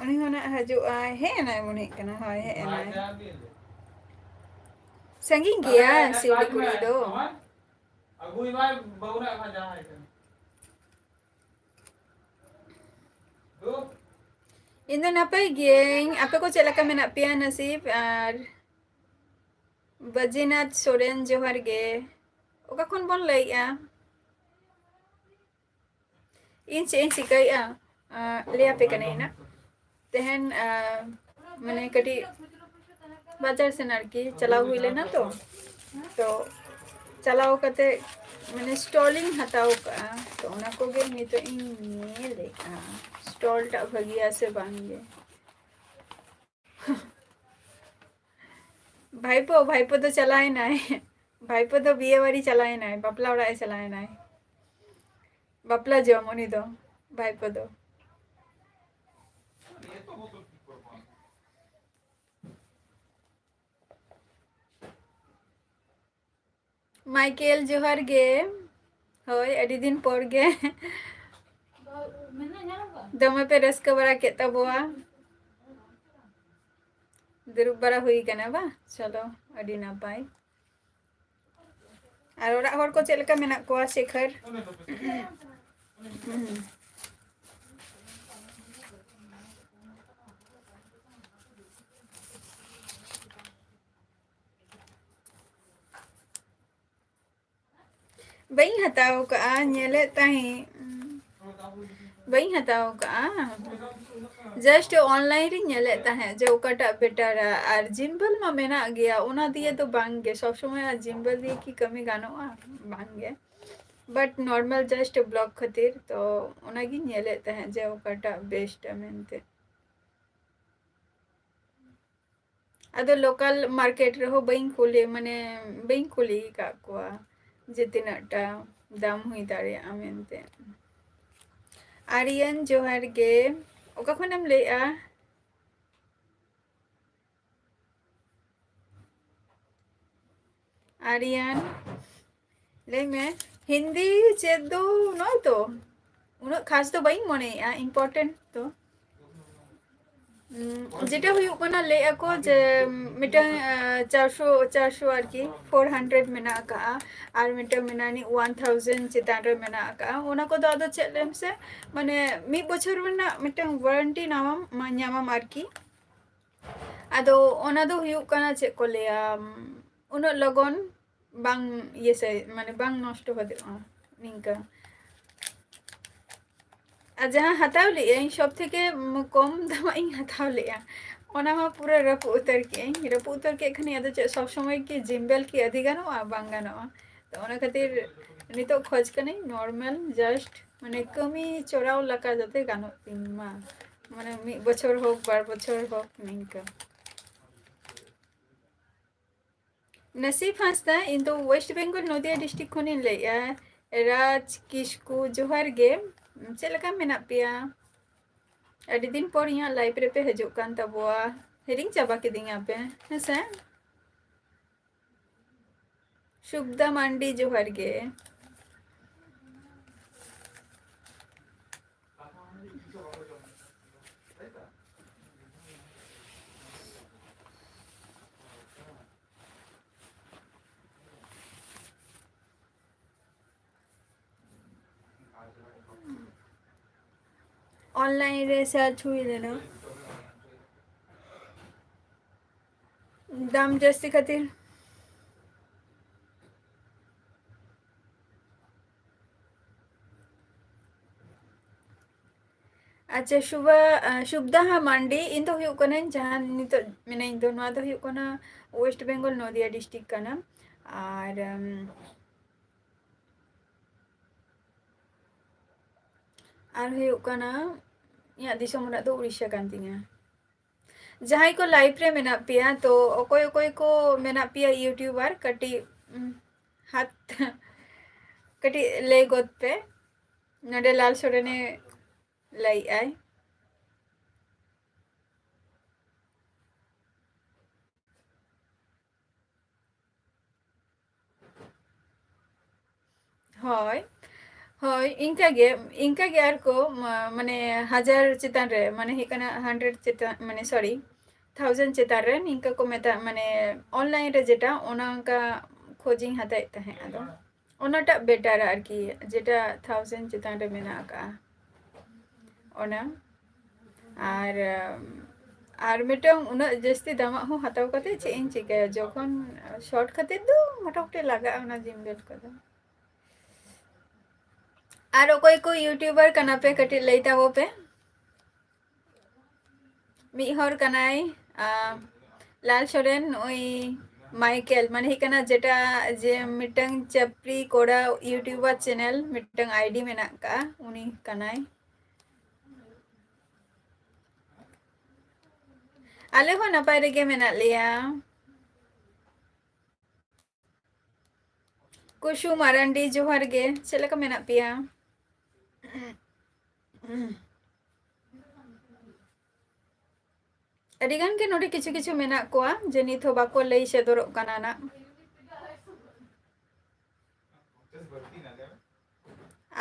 ᱩᱱᱤ ᱦᱚᱸ ᱱᱟᱜ ᱦᱤᱡᱩᱜ ᱟᱭ, ᱦᱮᱡ ᱮᱱᱟᱭ ᱢᱚᱱᱮᱜ ᱠᱟᱱᱟ᱾ ᱦᱳᱭ, ᱦᱮᱡ ᱮᱱᱟᱭ᱾ ᱥᱟᱺᱜᱤᱧ ᱜᱮᱭᱟ ᱥᱤᱣᱞᱤᱜᱩᱲᱤ ᱫᱚ᱾ ᱤᱧ ᱫᱚ ᱱᱟᱯᱟᱭ ᱜᱤᱭᱟᱹᱧ᱾ ᱟᱯᱮ ᱠᱚ ᱪᱮᱫ ᱞᱮᱠᱟ ᱢᱮᱱᱟᱜ ᱯᱮᱭᱟ? ᱱᱟᱥᱤᱵ ᱟᱨ ᱵᱟᱹᱡᱤᱱᱟᱛᱷ ᱥᱚᱨᱮᱱ, ᱡᱚᱦᱟᱨ ᱜᱮ᱾ ᱚᱠᱟ ᱠᱷᱚᱱ ᱵᱚᱱ ᱞᱟᱹᱭᱮᱜᱼᱟ? ᱤᱧ ᱪᱮᱫ ᱤᱧ ᱪᱤᱠᱟᱹᱭᱮᱜᱼᱟ, ᱟᱸ, ᱞᱟᱹᱭ ᱟᱯᱮ ᱠᱟᱹᱱᱟᱹᱧ ᱱᱟᱜ᱾ ᱛᱮᱦᱮᱧ, ᱟᱸ, ᱢᱟᱱᱮ ᱠᱟᱹᱴᱤᱡ ᱵᱟᱡᱟᱨ ᱥᱮᱱ ᱟᱨᱠᱤ ᱪᱟᱞᱟᱣ ᱦᱩᱭ ᱞᱮᱱᱟ ᱛᱚ᱾ ᱛᱚ ᱪᱟᱞᱟᱣ ᱠᱟᱛᱮ ᱢᱟᱱᱮ stall ᱤᱧ ᱦᱟᱛᱟᱣ ᱠᱟᱜᱼᱟ᱾ ᱛᱚ ᱚᱱᱟ ᱠᱚᱜᱮ ᱱᱤᱛᱚᱜ ᱤᱧ ᱧᱮᱞᱮᱜᱼᱟ, stall ᱴᱟᱜ ᱵᱷᱟᱹᱜᱤᱭᱟ ᱥᱮ ᱵᱟᱝ ᱜᱮ᱾ ᱵᱷᱟᱭᱯᱳ, ᱵᱷᱟᱭᱯᱳ ᱫᱚ ᱪᱟᱞᱟᱣᱮᱱᱟᱭ᱾ ᱵᱷᱟᱭᱯᱳ ᱫᱚ ᱵᱤᱭᱮ ᱵᱟᱲᱤ ᱪᱟᱞᱟᱣᱮᱱᱟᱭ, ᱵᱟᱯᱞᱟ ᱚᱲᱟᱜ ᱮ ᱪᱟᱞᱟᱣᱮᱱᱟᱭ᱾ ᱵᱟᱯᱞᱟ ᱡᱚᱢ ᱩᱱᱤ ᱫᱚ, ᱵᱷᱟᱭᱯᱳ ᱫᱚ᱾ ᱢᱟᱭᱠᱮᱞ, ᱡᱚᱦᱟᱨ ᱜᱮ᱾ ᱦᱳᱭ, ᱟᱹᱰᱤ ᱫᱤᱱ ᱯᱚᱨ ᱜᱮ᱾ ᱫᱚᱢᱮ ᱯᱮ ᱨᱟᱹᱥᱠᱟᱹ ᱵᱟᱲᱟ ᱠᱮᱫ ᱛᱟᱵᱚᱣᱟ᱾ ᱫᱩᱲᱩᱵ ᱵᱟᱲᱟ ᱦᱩᱭ ᱠᱟᱱᱟ ᱵᱟ? ᱪᱚᱞᱚ, ᱟᱹᱰᱤ ᱱᱟᱯᱟᱭ᱾ ᱟᱨ ᱚᱲᱟᱜ ᱦᱚᱲ ᱠᱚ ᱪᱮᱫ ᱞᱮᱠᱟ ᱢᱮᱱᱟᱜ ᱠᱚᱣᱟ, ᱥᱮᱠᱷᱚᱨ? ᱵᱟᱹᱧ ᱦᱟᱛᱟᱣ ᱠᱟᱜᱼᱟ, ᱧᱮᱞᱮᱫ ᱛᱟᱦᱮᱸᱫ᱾ ᱵᱟᱹᱧ ᱦᱟᱛᱟᱣ ᱠᱟᱜᱼᱟ, just online ᱨᱤᱧ ᱧᱮᱞᱮᱫ ᱛᱟᱦᱮᱸᱫ ᱡᱮ ᱚᱠᱟᱴᱟᱜ betterᱟ᱾ ᱟᱨ ᱡᱤᱢᱵᱮᱞ ᱢᱟ ᱢᱮᱱᱟᱜ ᱜᱮᱭᱟ, ᱚᱱᱟ ᱫᱤᱭᱮ ᱫᱚ ᱵᱟᱝ ᱜᱮ᱾ ᱥᱚᱵ ᱥᱚᱢᱚᱭ ᱟᱨ ᱡᱤᱢᱵᱮᱞ ᱫᱤᱭᱮ ᱠᱤ ᱠᱟᱹᱢᱤ ᱜᱟᱱᱚᱜᱼᱟ? ᱵᱟᱝ ᱜᱮ᱾ But normal just vlog ᱠᱷᱟᱹᱛᱤᱨ, ᱛᱚ ᱚᱱᱟᱜᱤᱧ ᱧᱮᱞᱮᱫ ᱛᱟᱦᱮᱸᱫ ᱡᱮ ᱚᱠᱟᱴᱟᱜ ᱵᱮᱥᱴᱟ ᱢᱮᱱᱛᱮ᱾ ᱟᱫᱚ local market ᱨᱮᱦᱚᱸ ᱵᱟᱹᱧ ᱠᱩᱞᱤ, ᱢᱟᱱᱮ, ᱵᱟᱹᱧ ᱠᱩᱞᱤ ᱟᱠᱟᱫ ᱠᱚᱣᱟ ᱡᱮ ᱛᱤᱱᱟᱹᱜ ᱴᱟ ᱫᱟᱢ ᱦᱩᱭ ᱫᱟᱲᱮᱭᱟᱜᱼᱟ ᱢᱮᱱᱛᱮ᱾ ᱟᱨᱭᱟᱱ, ᱡᱚᱦᱟᱨ ᱜᱮ᱾ ᱚᱠᱟ ᱠᱷᱚᱱᱮᱢ ᱞᱟᱹᱭᱮᱜᱼᱟ? ᱟᱨᱭᱟᱱ, ᱞᱟᱹᱭ ᱢᱮ, ᱦᱤᱱᱫᱤ ᱪᱮᱫ ᱫᱚ ᱱᱚᱜᱼᱚᱭ ᱛᱚ, ᱩᱱᱟᱹᱜ ᱠᱷᱟᱥ ᱫᱚ ᱵᱟᱹᱧ ᱢᱚᱱᱮᱭᱮᱜᱼᱟ, important ᱫᱚ᱾ ᱩᱸ, ᱡᱮᱴᱟ ᱦᱩᱭᱩᱜ ᱠᱟᱱᱟ, ᱞᱟᱹᱭ ᱟᱠᱚ ᱡᱮ, ᱩᱸ, ᱢᱤᱫᱴᱟᱝ, ᱟᱸ, ᱪᱟᱨᱥᱚ, ᱪᱟᱨᱥᱚ ᱟᱨᱠᱤ, four hundred ᱢᱮᱱᱟᱜ ᱟᱠᱟᱜᱼᱟ, ᱟᱨ ᱢᱤᱫᱴᱟᱝ ᱢᱮᱱᱟᱜᱼᱟ ᱱᱤ one thousand ᱪᱮᱛᱟᱱ ᱨᱮ ᱢᱮᱱᱟᱜ ᱟᱠᱟᱜᱼᱟ᱾ ᱚᱱᱟ ᱠᱚᱫᱚ ᱟᱫᱚ ᱪᱮᱫ ᱞᱟᱹᱭ ᱢᱮᱥᱮ, ᱢᱟᱱᱮ, ᱢᱤᱫ ᱵᱚᱪᱷᱚᱨ ᱨᱮᱱᱟᱜ ᱢᱤᱫᱴᱟᱝ warranty ᱧᱟᱢᱟᱢ, ᱢᱟ-, ᱧᱟᱢᱟᱢ ᱟᱨᱠᱤ᱾ ᱟᱫᱚ ᱚᱱᱟ ᱫᱚ ᱦᱩᱭᱩᱜ ᱠᱟᱱᱟ, ᱪᱮᱫ ᱠᱚ ᱞᱟᱹᱭᱟ, ᱩᱸ, ᱩᱱᱟᱹᱜ ᱞᱚᱜᱚᱱ ᱵᱟᱝ ᱤᱭᱟᱹ ᱥᱮ, ᱢᱟᱱᱮ, ᱵᱟᱝ ᱱᱚᱥᱴᱚ ᱦᱚᱫᱚᱜᱼᱟ ᱱᱤᱝᱠᱟ᱾ ᱟᱨ ᱡᱟᱦᱟᱸ ᱦᱟᱛᱟᱣ ᱞᱮᱜᱼᱟᱹᱧ, ᱥᱚᱵ ᱛᱷᱮᱠᱮ ᱠᱚᱢ ᱫᱟᱢᱟᱜ ᱤᱧ ᱦᱟᱛᱟᱣ ᱞᱮᱜᱼᱟ, ᱚᱱᱟ ᱢᱟ ᱯᱩᱨᱟᱹ ᱨᱟᱹᱯᱩᱫ ᱩᱛᱟᱹᱨ ᱠᱮᱜᱼᱟᱹᱧ᱾ ᱨᱟᱹᱯᱩᱫ ᱩᱛᱟᱹᱨ ᱠᱮᱫ ᱠᱷᱟᱱᱤᱧ, ᱟᱫᱚ ᱪᱮᱫ ᱥᱚᱵ ᱥᱚᱢᱚᱭ ᱠᱤ ᱡᱤᱢᱵᱮᱞ ᱠᱤ ᱟᱹᱰᱤ ᱜᱟᱱᱚᱜᱼᱟ? ᱵᱟᱝ ᱜᱟᱱᱚᱜᱼᱟ᱾ ᱛᱚ ᱚᱱᱟ ᱠᱷᱟᱹᱛᱤᱨ ᱱᱤᱛᱚᱜ ᱠᱷᱚᱡᱽ ᱠᱟᱹᱱᱟᱹᱧ normal, just ᱢᱟᱱᱮ ᱠᱟᱹᱢᱤ ᱪᱚᱨᱟᱣ ᱞᱮᱠᱟ ᱡᱟᱛᱮ ᱜᱟᱱᱚᱜ ᱛᱤᱧ ᱢᱟ, ᱢᱟᱱᱮ ᱢᱤᱫ ᱵᱚᱪᱷᱚᱨ ᱦᱳᱠ, ᱵᱟᱨ ᱵᱚᱪᱷᱚᱨ ᱦᱳᱠ, ᱱᱤᱝᱠᱟᱹ᱾ ᱱᱟᱥᱤᱵ ᱦᱟᱸᱥᱫᱟ, ᱤᱧ ᱫᱚ West Bengal ᱱᱚᱫᱤᱭᱟ district ᱠᱷᱚᱱᱤᱧ ᱞᱟᱹᱭᱮᱜᱼᱟ᱾ ᱨᱟᱡᱽ ᱠᱤᱥᱠᱩ, ᱡᱚᱦᱟᱨ ᱜᱮ᱾ ᱪᱮᱫ ᱞᱮᱠᱟ ᱢᱮᱱᱟᱜ ᱯᱮᱭᱟ? ᱟᱹᱰᱤ ᱫᱤᱱ ᱯᱚᱨ ᱤᱧᱟᱹᱜ live ᱨᱮᱯᱮ ᱦᱤᱡᱩᱜ ᱠᱟᱱ ᱛᱟᱵᱚᱣᱟ᱾ ᱦᱤᱲᱤᱧ ᱪᱟᱵᱟ ᱠᱤᱫᱤᱧᱟ ᱯᱮ, ᱦᱮᱸ ᱥᱮ? ᱥᱩᱠᱫᱟ ᱢᱟᱱᱰᱤ, ᱡᱚᱦᱟᱨ ᱜᱮ᱾ Online ᱨᱮ search ᱦᱩᱭ ᱞᱮᱱᱟ᱾ ᱫᱟᱢ ᱡᱟᱹᱥᱛᱤ ᱠᱷᱟᱹᱛᱤᱨ᱾ ᱟᱪᱪᱷᱟ, ᱥᱩᱵᱷᱟ, ᱟᱸ, ᱥᱩᱵᱫᱟᱦᱟ ᱢᱟᱱᱰᱤ, ᱤᱧ ᱫᱚ ᱦᱩᱭᱩᱜ ᱠᱟᱹᱱᱟᱹᱧ ᱡᱟᱦᱟᱸ ᱱᱤᱛᱚᱜ ᱢᱮᱱᱟᱹᱧ ᱫᱚ, ᱱᱚᱣᱟ ᱫᱚ ᱦᱩᱭᱩᱜ ᱠᱟᱱᱟ West Bengal ᱱᱚᱫᱤᱭᱟ district ᱠᱟᱱᱟ᱾ ᱟᱨ, ᱟᱢ, ᱟᱨ ᱦᱩᱭᱩᱜ ᱠᱟᱱᱟ, ᱤᱧᱟᱹᱜ ᱫᱤᱥᱚᱢ ᱨᱮᱱᱟᱜ ᱫᱚ ᱩᱲᱤᱥᱥᱟ ᱠᱟᱱ ᱛᱤᱧᱟ᱾ ᱡᱟᱦᱟᱸᱭ ᱠᱚ live ᱨᱮ ᱢᱮᱱᱟᱜ ᱯᱮᱭᱟ, ᱛᱚ ᱚᱠᱚᱭ ᱚᱠᱚᱭ ᱠᱚ ᱢᱮᱱᱟᱜ ᱯᱮᱭᱟ YouTuber, ᱠᱟᱹᱴᱤᱡ, ᱩᱢ, ᱦᱟᱛ, ᱠᱟᱹᱴᱤᱡ ᱞᱟᱹᱭ ᱜᱚᱫ ᱯᱮ᱾ ᱱᱚᱰᱮ ᱞᱟᱞ ᱥᱚᱨᱮᱱᱮ ᱞᱟᱹᱭᱮᱜᱼᱟᱭ᱾ ᱦᱳᱭ, ᱦᱳᱭ, ᱤᱱᱠᱟᱹ ᱜᱮ, ᱤᱱᱠᱟᱹ ᱜᱮ ᱟᱨ ᱠᱚ, ᱢᱟ-, ᱢᱟᱱᱮ ᱦᱟᱡᱟᱨ ᱪᱮᱛᱟᱱ ᱨᱮ, ᱢᱟᱱᱮ ᱦᱩᱭᱩᱜ ᱠᱟᱱᱟ hundred ᱪᱮᱛᱟᱱ, ᱢᱟᱱᱮ sorry, thousand ᱪᱮᱛᱟᱱ ᱨᱮ ᱱᱤᱝᱠᱟᱹ ᱠᱚ ᱢᱮᱛᱟᱜ, ᱢᱟᱱᱮ online ᱨᱮ ᱡᱮᱴᱟ, ᱚᱱᱟ ᱚᱱᱠᱟ ᱠᱷᱚᱡᱤᱧ ᱦᱟᱛᱟᱣᱮᱫ ᱛᱟᱦᱮᱸᱫ᱾ ᱟᱫᱚ ᱚᱱᱟᱴᱟᱜ better ᱟᱨᱠᱤ, ᱡᱮᱴᱟ thousand ᱪᱮᱛᱟᱱ ᱨᱮ ᱢᱮᱱᱟᱜ ᱟᱠᱟᱜᱼᱟ ᱚᱱᱟ᱾ ᱟᱨ, ᱟᱨ ᱢᱤᱫᱴᱟᱝ ᱩᱱᱟᱹᱜ ᱡᱟᱹᱥᱛᱤ ᱫᱟᱢᱟᱜ ᱦᱚᱸ ᱦᱟᱛᱟᱣ ᱠᱟᱛᱮ ᱪᱮᱫ ᱤᱧ ᱪᱤᱠᱟᱹᱭᱟ, ᱡᱚᱠᱷᱚᱱ short ᱠᱷᱟᱹᱛᱤᱨ ᱫᱚ ᱢᱚᱴᱟᱢᱩᱴᱤ ᱞᱟᱜᱟᱜᱼᱟ ᱚᱱᱟ gym belt ᱠᱚᱫᱚ᱾ ᱟᱨ ᱚᱠᱚᱭ ᱠᱚ YouTuber ᱠᱟᱱᱟ ᱯᱮ, ᱠᱟᱹᱴᱤᱡ ᱞᱟᱹᱭ ᱛᱟᱵᱚ ᱯᱮ᱾ ᱢᱤᱫ ᱦᱚᱲ ᱠᱟᱱᱟᱭ, ᱟ, ᱞᱟᱞ ᱥᱚᱨᱮᱱ, ᱱᱩᱭ ᱢᱟᱭᱠᱮᱞ, ᱢᱟᱱᱮ ᱦᱩᱭᱩᱜ ᱠᱟᱱᱟ ᱡᱮᱴᱟ, ᱡᱮ ᱢᱤᱫᱴᱟᱝ ᱪᱟᱹᱯᱨᱤ ᱠᱚᱲᱟ YouTuber channel, ᱢᱤᱫᱴᱟᱝ ID ᱢᱮᱱᱟᱜ ᱟᱠᱟᱫᱼᱟ, ᱩᱱᱤ ᱠᱟᱱᱟᱭ᱾ ᱟᱞᱮ ᱦᱚᱸ ᱱᱟᱯᱟᱭ ᱨᱮᱜᱮ ᱢᱮᱱᱟᱜ ᱞᱮᱭᱟ᱾ ᱠᱩᱥᱩ ᱢᱟᱨᱟᱱᱰᱤ, ᱡᱚᱦᱟᱨ ᱜᱮ, ᱪᱮᱫ ᱞᱮᱠᱟ ᱢᱮᱱᱟᱜ ᱯᱮᱭᱟ? ᱟᱹᱰᱤ ᱜᱟᱱ ᱜᱮ ᱱᱚᱰᱮ ᱠᱤᱪᱷᱩ ᱠᱤᱪᱷᱩ ᱢᱮᱱᱟᱜ ᱠᱚᱣᱟ ᱡᱮ ᱱᱤᱛ ᱦᱚᱸ ᱵᱟᱠᱚ ᱞᱟᱹᱭ ᱥᱚᱫᱚᱨᱚᱜ ᱠᱟᱱᱟ ᱱᱟᱜ᱾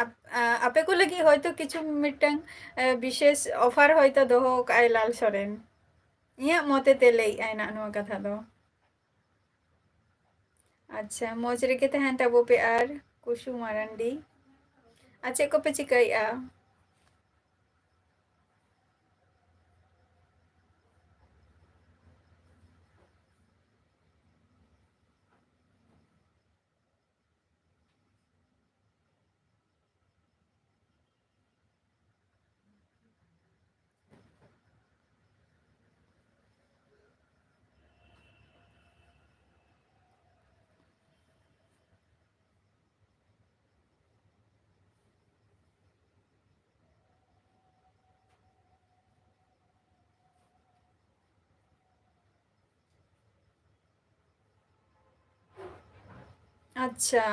ᱟᱯ-, ᱟ-, ᱟᱯᱮ ᱠᱚ ᱞᱟᱹᱜᱤᱫ ᱦᱚᱭᱛᱳ ᱠᱤᱪᱷᱩ ᱢᱤᱫᱴᱟᱝ, ᱮ, ᱵᱤᱥᱮᱥ offer ᱦᱚᱭᱛᱳ ᱫᱚᱦᱚ ᱠᱟᱜᱼᱟᱭ ᱞᱟᱞ ᱥᱚᱨᱮᱱ᱾ ᱤᱧᱟᱹᱜ ᱢᱚᱛᱮ ᱛᱮ ᱞᱟᱹᱭᱮᱜᱼᱟᱭ ᱱᱟᱜ ᱱᱚᱣᱟ ᱠᱟᱛᱷᱟ ᱫᱚ᱾ ᱟᱪᱪᱷᱟ, ᱢᱚᱡᱽ ᱨᱮᱜᱮ ᱛᱟᱦᱮᱱ ᱛᱟᱵᱚ ᱯᱮ ᱟᱨ ᱠᱩᱥᱩ ᱢᱟᱨᱟᱱᱰᱤ᱾ ᱟᱨ ᱪᱮᱫ ᱠᱚᱯᱮ ᱪᱤᱠᱟᱹᱭᱮᱜᱼᱟ? ᱟᱪᱪᱷᱟ᱾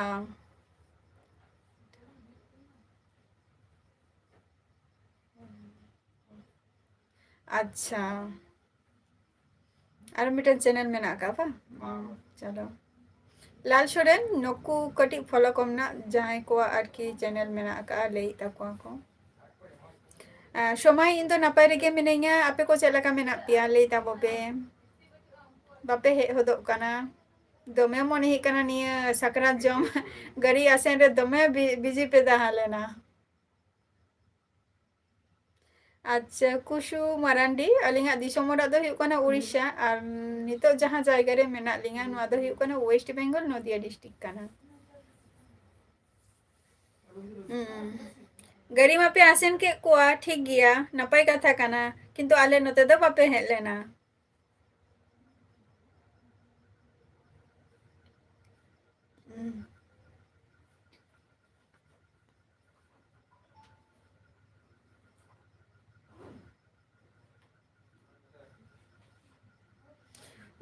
ᱟᱪᱪᱷᱟ, ᱟᱨ ᱢᱤᱫᱴᱮᱱ channel ᱢᱮᱱᱟᱜ ᱟᱠᱟᱫ ᱵᱟᱝ? ᱦᱩᱸ, ᱪᱚᱞᱚ᱾ ᱞᱟᱞ ᱥᱚᱨᱮᱱ, ᱱᱩᱠᱩ ᱠᱟᱹᱴᱤᱡ ᱯᱷᱚᱞᱳ ᱠᱚᱢ ᱱᱟᱜ, ᱡᱟᱦᱟᱸᱭ ᱠᱚᱣᱟᱜ ᱟᱨᱠᱤ ᱪᱮᱱᱮᱞ ᱢᱮᱱᱟᱜ ᱟᱠᱟᱫᱼᱟ, ᱞᱟᱹᱭᱮᱫ ᱛᱟᱠᱚᱣᱟ ᱠᱚ᱾ ᱟᱨ ᱥᱚᱢᱟᱭ, ᱤᱧ ᱫᱚ ᱱᱟᱯᱟᱭ ᱨᱮᱜᱮ ᱢᱤᱱᱟᱹᱧᱟ, ᱟᱯᱮ ᱠᱚ ᱪᱮᱫ ᱞᱮᱠᱟ ᱢᱮᱱᱟᱜ ᱯᱮᱭᱟ? ᱞᱟᱹᱭ ᱛᱟᱵᱚ ᱯᱮ, ᱵᱟᱯᱮ ᱦᱮᱡ ᱦᱚᱫᱚᱜ ᱠᱟᱱᱟ᱾ ᱫᱚᱢᱮ ᱢᱚᱱᱮ ᱦᱩᱭᱩᱜ ᱠᱟᱱᱟ ᱱᱤᱭᱟᱹ ᱥᱟᱠᱨᱟᱛ ᱡᱚᱢ ᱜᱟᱹᱲᱤ ᱟᱥᱮᱱ ᱨᱮ ᱫᱚᱢᱮ ᱵᱤ-, ᱵᱤᱡᱤ ᱯᱮ ᱛᱟᱦᱮᱸ ᱞᱮᱱᱟ᱾ ᱟᱪᱪᱷᱟ, ᱠᱩᱥᱩ ᱢᱟᱨᱟᱱᱰᱤ, ᱟᱹᱞᱤᱧᱟᱜ ᱫᱤᱥᱚᱢ ᱚᱲᱟᱜ ᱫᱚ ᱦᱩᱭᱩᱜ ᱠᱟᱱᱟ ᱩᱲᱤᱥᱥᱟ, ᱟᱨ ᱱᱤᱛᱚᱜ ᱡᱟᱦᱟᱸ ᱡᱟᱭᱜᱟ ᱨᱮ ᱢᱮᱱᱟᱜ ᱞᱤᱧᱟ, ᱱᱚᱣᱟ ᱫᱚ ᱦᱩᱭᱩᱜ ᱠᱟᱱᱟ ᱳᱭᱮᱥᱴ ᱵᱮᱝᱜᱚᱞ, ᱱᱚᱫᱤᱭᱟ ᱰᱤᱥᱴᱨᱤᱠᱴ ᱠᱟᱱᱟ᱾ ᱦᱩᱸ᱾ ᱜᱟᱹᱲᱤ ᱢᱟᱯᱮ ᱟᱥᱮᱱ ᱠᱮᱫ ᱠᱚᱣᱟ, ᱴᱷᱤᱠ ᱜᱮᱭᱟ, ᱱᱟᱯᱟᱭ ᱠᱟᱛᱷᱟ ᱠᱟᱱᱟ, ᱠᱤᱱᱛᱩ ᱟᱞᱮ ᱱᱚᱛᱮ ᱫᱚ ᱵᱟᱯᱮ ᱦᱮᱡ ᱞᱮᱱᱟ᱾ ᱦᱩᱸ᱾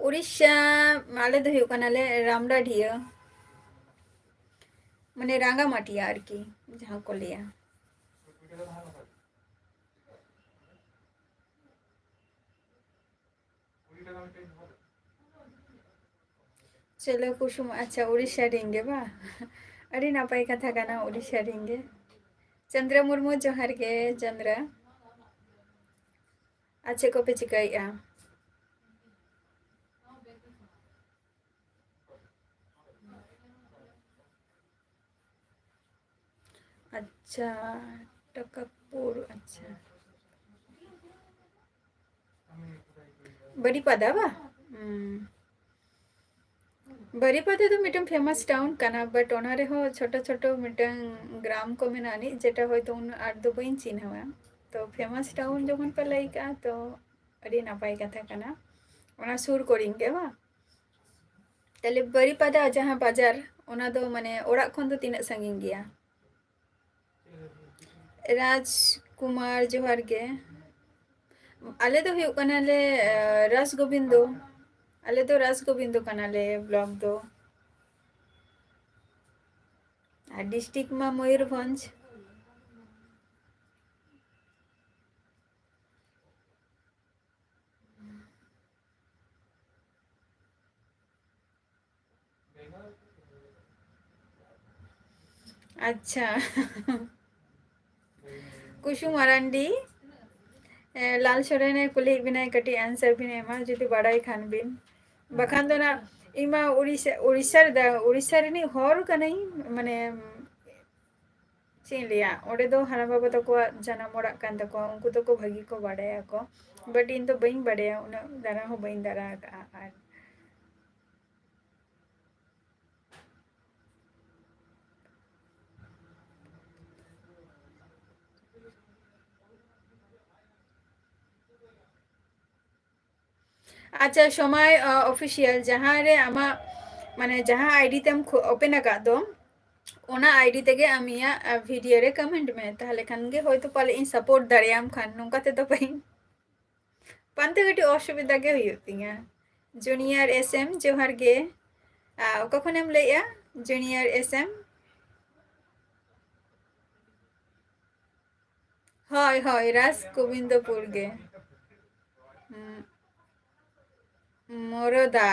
ᱩᱲᱤᱥᱥᱟ, ᱟᱞᱮ ᱫᱚ ᱦᱩᱭᱩᱜ ᱠᱟᱱᱟᱞᱮ ᱨᱟᱢᱰᱟᱰᱷᱤᱭᱟᱹ, ᱢᱟᱱᱮ ᱨᱟᱸᱜᱟᱢᱟᱴᱤᱭᱟ ᱟᱨᱠᱤ, ᱡᱟᱦᱟᱸ ᱠᱚ ᱞᱟᱹᱭᱟ᱾ ᱪᱚᱞᱚ ᱠᱩᱥᱩᱢ, ᱟᱪᱪᱷᱟ, ᱩᱲᱤᱥᱥᱟ ᱨᱮᱱ ᱜᱮ ᱵᱟ? ᱟᱹᱰᱤ ᱱᱟᱯᱟᱭ ᱠᱟᱛᱷᱟ ᱠᱟᱱᱟ, ᱩᱲᱤᱥᱥᱟ ᱨᱮᱱ ᱜᱮ᱾ ᱪᱚᱱᱫᱨᱟ ᱢᱩᱨᱢᱩ, ᱡᱚᱦᱟᱨ ᱜᱮ ᱪᱚᱱᱫᱨᱟ᱾ ᱟᱨ ᱪᱮᱫ ᱠᱚᱯᱮ ᱪᱤᱠᱟᱹᱭᱮᱫᱼᱟ? ᱟᱪᱪᱷᱟ, ᱴᱟᱠᱟᱯᱩᱨ, ᱟᱪᱪᱷᱟ᱾ ᱵᱟᱨᱤᱯᱟᱫᱟ ᱵᱟ? ᱦᱩᱸ᱾ ᱵᱟᱨᱤᱯᱟᱫᱟ ᱫᱚ ᱢᱤᱫᱴᱟᱝ famous town ᱠᱟᱱᱟ, but ᱚᱱᱟ ᱨᱮᱦᱚᱸ ᱪᱷᱳᱴᱳ ᱪᱷᱳᱴᱳ ᱢᱤᱫᱴᱟᱝ ᱜᱨᱟᱢ ᱠᱚ ᱢᱮᱱᱟᱜ ᱟᱹᱱᱤᱡ, ᱡᱮᱴᱟ ᱦᱚᱭᱛᱳ ᱩᱱᱟᱹᱜ ᱟᱸᱴ ᱫᱚ ᱵᱟᱹᱧ ᱪᱤᱱᱦᱟᱹᱣᱟ᱾ ᱛᱚ famous town ᱡᱚᱠᱷᱚᱱ ᱯᱮ ᱞᱟᱹᱭ ᱠᱟᱜᱼᱟ, ᱛᱚ ᱟᱹᱰᱤ ᱱᱟᱯᱟᱭ ᱠᱟᱛᱷᱟ ᱠᱟᱱᱟ᱾ ᱚᱱᱟ ᱥᱩᱨ ᱠᱚᱨᱮᱧ ᱜᱮ ᱵᱟᱝ? ᱛᱟᱦᱞᱮ ᱵᱟᱨᱤᱯᱟᱫᱟ ᱡᱟᱦᱟᱸ ᱵᱟᱡᱟᱨ, ᱚᱱᱟ ᱫᱚ ᱢᱟᱱᱮ ᱚᱲᱟᱜ ᱠᱷᱚᱱ ᱫᱚ ᱛᱤᱱᱟᱹᱜ ᱥᱟᱺᱜᱤᱧ ᱜᱮᱭᱟ? ᱨᱟᱡᱽ ᱠᱩᱢᱟᱨ, ᱡᱚᱦᱟᱨ ᱜᱮ᱾ ᱟᱞᱮ ᱫᱚ ᱦᱩᱭᱩᱜ ᱠᱟᱱᱟᱞᱮ, ᱟᱸ, ᱨᱟᱥ ᱜᱳᱵᱤᱱᱫᱚ᱾ ᱟᱞᱮ ᱫᱚ ᱨᱟᱥ ᱜᱳᱵᱤᱱᱫᱚ ᱠᱟᱱᱟᱞᱮ block ᱫᱚ᱾ ᱟᱨ district ᱢᱟ ᱢᱚᱭᱩᱨᱵᱷᱚᱸᱡᱽ᱾ ᱟᱪᱪᱷᱟ᱾ ᱠᱩᱥᱩᱢ ᱢᱟᱨᱟᱱᱰᱤ, ᱮ, ᱞᱟᱞ ᱥᱚᱨᱮᱱᱮ ᱠᱩᱞᱤᱭᱮᱫ ᱵᱤᱱᱟᱭ, ᱠᱟᱹᱴᱤᱡ answer ᱵᱤᱱ ᱮᱢᱟ ᱡᱩᱫᱤ ᱵᱟᱲᱟᱭ ᱠᱷᱟᱱ ᱵᱤᱱ᱾ ᱵᱟᱠᱷᱟᱱ ᱫᱚ ᱱᱟ, ᱤᱧ ᱢᱟ ᱩᱲᱤᱥᱥᱟ, ᱩᱲᱤᱥᱥᱟ ᱨᱮᱫᱚ, ᱩᱲᱤᱥᱥᱟ ᱨᱤᱱᱤᱡ ᱦᱚᱲ ᱠᱟᱹᱱᱟᱹᱧ, ᱢᱟᱱᱮ, ᱪᱮᱫ ᱤᱧ ᱞᱟᱹᱭᱟ, ᱚᱸᱰᱮ ᱫᱚ ᱦᱟᱲᱟᱢ ᱵᱟᱵᱟ ᱛᱟᱠᱚᱣᱟᱜ ᱡᱟᱱᱟᱢ ᱚᱲᱟᱜ ᱠᱟᱱ ᱛᱟᱠᱚᱣᱟ, ᱩᱱᱠᱩ ᱫᱚᱠᱚ ᱵᱷᱟᱹᱜᱤ ᱠᱚ ᱵᱟᱲᱟᱭᱟᱠᱚ, but ᱤᱧ ᱫᱚ ᱵᱟᱹᱧ ᱵᱟᱲᱟᱭᱟ, ᱩᱱᱟᱹᱜ ᱫᱟᱬᱟ ᱦᱚᱸ ᱵᱟᱹᱧ ᱫᱟᱬᱟ ᱟᱠᱟᱫᱼᱟ᱾ ᱟᱨ ᱟᱪᱪᱷᱟ, ᱥᱚᱢᱟᱭ, ᱟ, Official, ᱡᱟᱦᱟᱸ ᱨᱮ ᱟᱢᱟᱜ, ᱢᱟᱱᱮ, ᱡᱟᱦᱟᱸ ID ᱛᱮᱢ ᱠᱷᱩ-, open ᱟᱠᱟᱫ ᱫᱚ, ᱚᱱᱟ ID ᱛᱮᱜᱮ ᱟᱢ ᱤᱧᱟᱹᱜ, ᱟ, video ᱨᱮ comment ᱢᱮ, ᱛᱟᱦᱞᱮ ᱠᱷᱟᱱ ᱜᱮ ᱦᱚᱭᱛᱳ ᱯᱟᱞᱮ ᱤᱧ support ᱫᱟᱲᱮᱭᱟᱢ ᱠᱷᱟᱱ, ᱱᱚᱝᱠᱟ ᱛᱮᱫᱚ ᱵᱟᱹᱧ᱾ ᱯᱟᱱᱛᱮ ᱠᱟᱹᱴᱤᱡ ᱚᱥᱩᱵᱤᱫᱷᱟ ᱜᱮ ᱦᱩᱭᱩᱜ ᱛᱤᱧᱟ᱾ Junior S M, ᱡᱚᱦᱟᱨ ᱜᱮ᱾ ᱟ, ᱚᱠᱟ ᱠᱷᱚᱱᱮᱢ ᱞᱟᱹᱭᱮᱜᱼᱟ? Junior S M? ᱦᱳᱭ, ᱦᱳᱭ, ᱨᱟᱡᱽ ᱜᱳᱵᱤᱱᱫᱚᱯᱩᱨ ᱜᱮ᱾ ᱩᱸ, ᱢᱚᱨᱚᱫᱟ᱾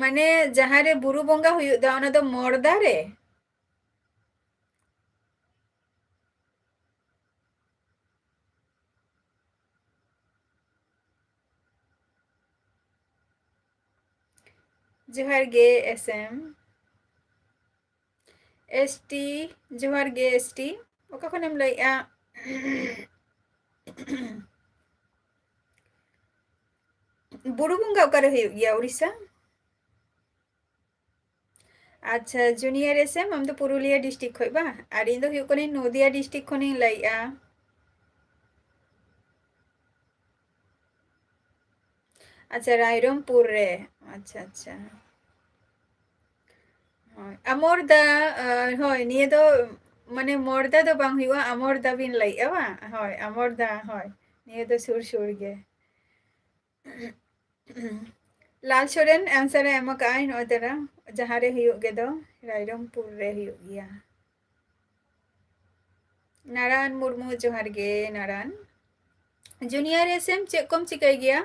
ᱢᱟᱱᱮ, ᱡᱟᱦᱟᱸ ᱨᱮ ᱵᱩᱨᱩ ᱵᱚᱸᱜᱟ ᱦᱩᱭᱩᱜ ᱫᱚ, ᱚᱱᱟ ᱫᱚ ᱢᱚᱲᱫᱟ ᱨᱮ? ᱡᱚᱦᱟᱨ ᱜᱮ, S M᱾ S T, ᱡᱚᱦᱟᱨ ᱜᱮ, S T᱾ ᱚᱠᱟ ᱠᱷᱚᱱᱮᱢ ᱞᱟᱹᱭᱮᱜᱼᱟ? ᱵᱩᱨᱩ ᱵᱚᱸᱜᱟ ᱚᱠᱟᱨᱮ ᱦᱩᱭᱩᱜ ᱜᱮᱭᱟ, ᱩᱲᱤᱥᱥᱟ? ᱟᱪᱪᱷᱟ, Junior S M, ᱟᱢ ᱫᱚ ᱯᱩᱨᱩᱞᱤᱭᱟᱹ district ᱠᱷᱚᱡ ᱵᱟᱝ? ᱟᱨ ᱤᱧ ᱫᱚ ᱦᱩᱭᱩᱜ ᱠᱟᱹᱱᱟᱹᱧ ᱱᱚᱫᱤᱭᱟ district ᱠᱷᱚᱱᱤᱧ ᱞᱟᱹᱭᱮᱜᱼᱟ᱾ ᱟᱪᱪᱷᱟ, ᱨᱟᱭᱨᱚᱝᱯᱩᱨ ᱨᱮ᱾ ᱟᱪᱪᱷᱟ, ᱟᱪᱪᱷᱟ᱾ ᱦᱳᱭ, ᱟᱢᱚᱨᱫᱟ, ᱟ, ᱦᱳᱭ, ᱱᱤᱭᱟᱹ ᱫᱚ, ᱢᱟᱱᱮ, ᱢᱚᱨᱫᱟ ᱫᱚ ᱵᱟᱝ ᱦᱩᱭᱩᱜᱼᱟ, ᱟᱢᱚᱨᱫᱟ ᱵᱤᱱ ᱞᱟᱹᱭᱮᱜᱼᱟ ᱵᱟᱝ? ᱦᱳᱭ, ᱟᱢᱚᱨᱫᱟ, ᱦᱳᱭ, ᱱᱤᱭᱟᱹ ᱫᱚ ᱥᱩᱨ ᱥᱩᱨ ᱜᱮ᱾ ᱞᱟᱞ ᱥᱚᱨᱮᱱ answer ᱮ ᱮᱢ ᱟᱠᱟᱫᱼᱟᱭ, ᱱᱚᱜᱼᱚᱭ ᱛᱚᱨᱟ, ᱡᱟᱦᱟᱸ ᱨᱮ ᱦᱩᱭᱩᱜ ᱜᱮᱫᱚ, ᱨᱟᱭᱨᱚᱝᱯᱩᱨ ᱨᱮ ᱦᱩᱭᱩᱜ ᱜᱮᱭᱟ᱾ ᱱᱟᱨᱟᱱ ᱢᱩᱨᱢᱩ, ᱡᱚᱦᱟᱨ ᱜᱮ, ᱱᱟᱨᱟᱱ᱾ Junior S M, ᱪᱮᱫ ᱠᱚᱢ ᱪᱤᱠᱟᱹᱭ ᱜᱮᱭᱟ?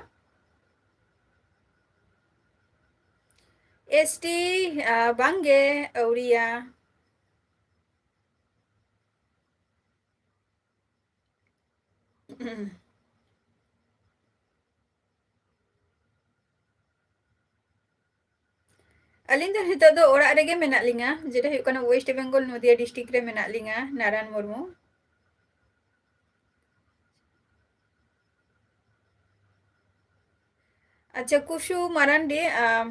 ᱮᱥ ᱴᱤ, ᱟ, ᱵᱟᱝᱜᱮ, ᱟᱹᱣᱨᱤᱭᱟ᱾ ᱟᱹᱞᱤᱧ ᱫᱚ ᱱᱤᱛᱚᱜ ᱫᱚ ᱚᱲᱟᱜ ᱨᱮᱜᱮ ᱢᱮᱱᱟᱜ ᱞᱤᱧᱟ, ᱡᱮᱴᱟ ᱦᱩᱭᱩᱜ ᱠᱟᱱᱟ West Bengal, ᱱᱚᱫᱤᱭᱟ district ᱨᱮ ᱢᱮᱱᱟᱜ ᱞᱤᱧᱟ, ᱱᱟᱨᱟᱱ ᱢᱩᱨᱢᱩ᱾ ᱟᱪᱪᱷᱟ, ᱠᱩᱥᱩ ᱢᱟᱨᱟᱱᱰᱤ, ᱟᱢ,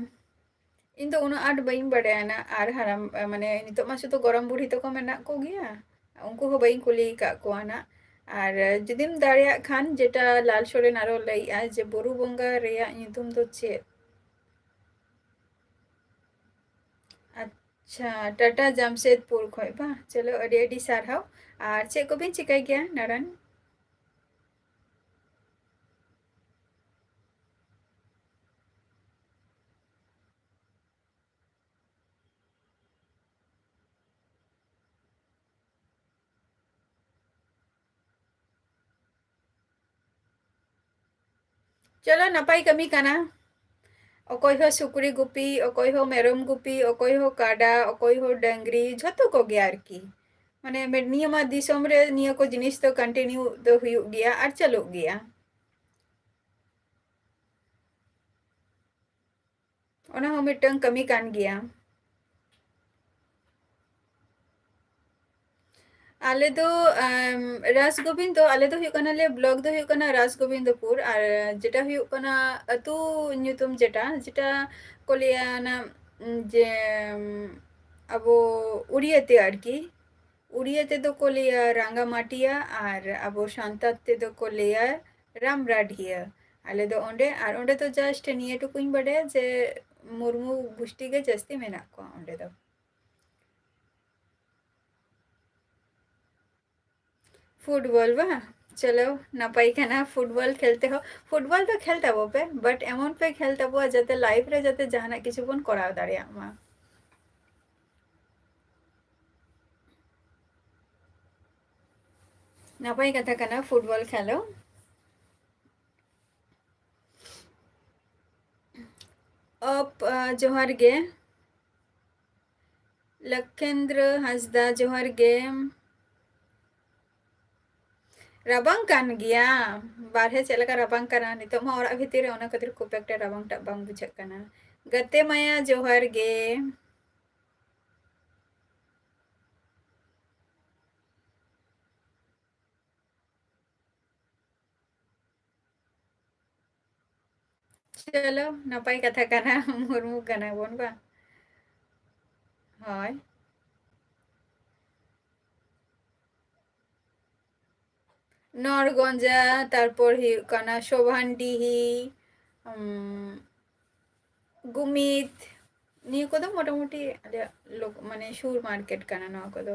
ᱤᱧ ᱫᱚ ᱩᱱᱟᱹᱜ ᱟᱸᱴ ᱵᱟᱹᱧ ᱵᱟᱰᱟᱭᱟ ᱱᱟᱜ, ᱟᱨ ᱦᱟᱲᱟᱢ, ᱢᱟᱱᱮ, ᱱᱤᱛᱚᱜ ᱢᱟ ᱥᱩᱫᱷᱩ ᱜᱚᱲᱚᱢ ᱵᱩᱲᱦᱤ ᱛᱟᱠᱚ ᱢᱮᱱᱟᱜ ᱠᱚᱜᱮᱭᱟ, ᱩᱱᱠᱩ ᱦᱚᱸ ᱵᱟᱹᱧ ᱠᱩᱞᱤ ᱟᱠᱟᱫ ᱠᱚᱣᱟ ᱱᱟᱜ᱾ ᱟᱨ ᱡᱩᱫᱤᱢ ᱫᱟᱲᱮᱭᱟᱜ ᱠᱷᱟᱱ, ᱡᱮᱴᱟ ᱞᱟᱞ ᱥᱚᱨᱮᱱ ᱟᱨᱚ ᱞᱟᱹᱭᱮᱜᱼᱟ ᱡᱮ ᱵᱩᱨᱩ ᱵᱚᱸᱜᱟ ᱨᱮᱭᱟᱜ ᱧᱩᱛᱩᱢ ᱫᱚ ᱪᱮᱫ? ᱟᱪᱪᱷᱟ, ᱴᱟᱴᱟ ᱡᱟᱢᱥᱮᱫᱽᱯᱩᱨ ᱠᱷᱚᱡ ᱵᱟᱝ? ᱪᱚᱞᱚ, ᱟᱹᱰᱤ ᱟᱹᱰᱤ ᱥᱟᱨᱦᱟᱣ᱾ ᱟᱨ ᱪᱮᱫ ᱠᱚᱵᱤᱱ ᱪᱤᱠᱟᱹᱭ ᱜᱮᱭᱟ, ᱱᱟᱨᱟᱱ? ᱪᱚᱞᱚ, ᱱᱟᱯᱟᱭ ᱠᱟᱹᱢᱤ ᱠᱟᱱᱟ᱾ ᱚᱠᱚᱭ ᱦᱚᱸ ᱥᱩᱠᱨᱤ ᱜᱩᱯᱤ, ᱚᱠᱚᱭ ᱦᱚᱸ ᱢᱮᱨᱚᱢ ᱜᱩᱯᱤ, ᱚᱠᱚᱭ ᱦᱚᱸ ᱠᱟᱰᱟ, ᱚᱠᱚᱭ ᱦᱚᱸ ᱰᱟᱹᱝᱨᱤ, ᱡᱷᱚᱛᱚ ᱠᱚᱜᱮ ᱟᱨᱠᱤ᱾ ᱢᱟᱱᱮ, ᱢᱮ-, ᱱᱤᱭᱟᱹ ᱢᱟ ᱫᱤᱥᱚᱢ ᱨᱮ ᱱᱤᱭᱟᱹ ᱠᱚ ᱡᱤᱱᱤᱥ ᱫᱚ continue ᱫᱚ ᱦᱩᱭᱩᱜ ᱜᱮᱭᱟ ᱟᱨ ᱪᱟᱹᱞᱩᱜ ᱜᱮᱭᱟ᱾ ᱚᱱᱟ ᱦᱚᱸ ᱢᱤᱫᱴᱟᱝ ᱠᱟᱹᱢᱤ ᱠᱟᱱ ᱜᱮᱭᱟ᱾ ᱟᱞᱮ ᱫᱚ, ᱟᱢ, ᱨᱟᱥ ᱜᱳᱵᱤᱱᱫᱚ, ᱟᱞᱮ ᱫᱚ ᱦᱩᱭᱩᱜ ᱠᱟᱱᱟᱞᱮ, block ᱫᱚ ᱦᱩᱭᱩᱜ ᱠᱟᱱᱟ ᱨᱟᱥ ᱜᱳᱵᱤᱱᱫᱚᱯᱩᱨ, ᱟᱨ ᱡᱮᱴᱟ ᱦᱩᱭᱩᱜ ᱠᱟᱱᱟ ᱟᱹᱛᱩ ᱧᱩᱛᱩᱢ ᱡᱮᱴᱟ, ᱡᱮᱴᱟ ᱠᱚ ᱞᱟᱹᱭᱟ ᱚᱱᱟ, ᱩᱢ, ᱡᱮ, ᱩᱢ, ᱟᱵᱚ ᱩᱲᱤᱭᱟᱹ ᱛᱮ ᱟᱨᱠᱤ, ᱩᱲᱤᱭᱟᱹ ᱛᱮᱫᱚ ᱠᱚ ᱞᱟᱹᱭᱟ ᱨᱟᱝᱜᱟᱢᱟᱴᱤᱭᱟ ᱟᱨ ᱟᱵᱚ ᱥᱟᱱᱛᱟᱲ ᱛᱮᱫᱚ ᱠᱚ ᱞᱟᱹᱭᱟ ᱨᱟᱢᱨᱟᱰᱷᱤᱭᱟᱹ᱾ ᱟᱞᱮ ᱫᱚ ᱚᱸᱰᱮ, ᱟᱨ ᱚᱸᱰᱮ ᱫᱚ just ᱱᱤᱭᱟᱹ ᱴᱩᱠᱩᱧ ᱵᱟᱰᱟᱭᱟ ᱡᱮ ᱢᱩᱨᱢᱩ ᱜᱩᱥᱴᱤ ᱜᱮ ᱡᱟᱹᱥᱛᱤ ᱢᱮᱱᱟᱜ ᱠᱚᱣᱟ ᱚᱸᱰᱮ ᱫᱚ᱾ ᱯᱷᱩᱴᱵᱚᱞ ᱵᱟᱝ? ᱪᱚᱞᱚ, ᱱᱟᱯᱟᱭ ᱠᱟᱱᱟ, ᱯᱷᱩᱴᱵᱚᱞ ᱠᱷᱮᱞ ᱛᱮᱦᱚᱸ, ᱯᱷᱩᱴᱵᱚᱞ ᱫᱚ ᱠᱷᱮᱞ ᱛᱟᱵᱚ ᱯᱮ, but ᱮᱢᱚᱱ ᱯᱮ ᱠᱷᱮᱞ ᱛᱟᱵᱚᱣᱟ ᱡᱟᱛᱮ life ᱨᱮ ᱡᱟᱛᱮ ᱡᱟᱦᱟᱱᱟᱜ ᱠᱤᱪᱷᱩ ᱵᱚᱱ ᱠᱚᱨᱟᱣ ᱫᱟᱲᱮᱭᱟᱜ ᱢᱟ᱾ ᱱᱟᱯᱟᱭ ᱠᱟᱛᱷᱟ ᱠᱟᱱᱟ ᱯᱷᱩᱴᱵᱚᱞ ᱠᱷᱮᱞᱳ᱾ ᱚᱯ, ᱟ, ᱡᱚᱦᱟᱨ ᱜᱮ᱾ ᱞᱚᱠᱷᱮᱱᱫᱨᱚ ᱦᱟᱸᱥᱫᱟ, ᱡᱚᱦᱟᱨ ᱜᱮ᱾ ᱨᱟᱵᱟᱝ ᱠᱟᱱ ᱜᱮᱭᱟ, ᱵᱟᱨᱦᱮ ᱪᱮᱫ ᱞᱮᱠᱟ ᱨᱟᱵᱟᱝ ᱠᱟᱱᱟ, ᱱᱤᱛᱚᱜ ᱢᱟ ᱚᱲᱟᱜ ᱵᱷᱤᱛᱤᱨ ᱨᱮ, ᱚᱱᱟ ᱠᱷᱟᱹᱛᱤᱨ ᱠᱷᱩᱵ ᱮᱠᱴᱟ ᱨᱟᱵᱟᱝ ᱴᱟᱜ ᱵᱟᱝ ᱵᱩᱡᱷᱟᱹᱜ ᱠᱟᱱᱟ᱾ ᱜᱟᱛᱮ ᱢᱟᱭᱟ, ᱡᱚᱦᱟᱨ ᱜᱮ᱾ ᱪᱚᱞᱚ, ᱱᱟᱯᱟᱭ ᱠᱟᱛᱷᱟ ᱠᱟᱱᱟ, ᱢᱩᱨᱢᱩ ᱠᱟᱱᱟ ᱵᱚᱱ ᱵᱟᱝ? ᱦᱳᱭ᱾ ᱱᱚᱨᱜᱚᱸᱡᱟ, ᱛᱟᱨᱯᱚᱨ ᱦᱩᱭᱩᱜ ᱠᱟᱱᱟ ᱥᱳᱵᱷᱟᱱᱰᱤᱦᱤ, ᱩᱢ, ᱜᱩᱢᱤᱛ, ᱱᱤᱭᱟᱹ ᱠᱚᱫᱚ ᱢᱚᱴᱟᱢᱩᱴᱤ ᱟᱞᱮᱭᱟᱜ ᱞᱳᱠ-, ᱢᱟᱱᱮ ᱥᱩᱨ ᱢᱟᱨᱠᱮᱴ ᱠᱟᱱᱟ ᱱᱚᱣᱟ ᱠᱚᱫᱚ᱾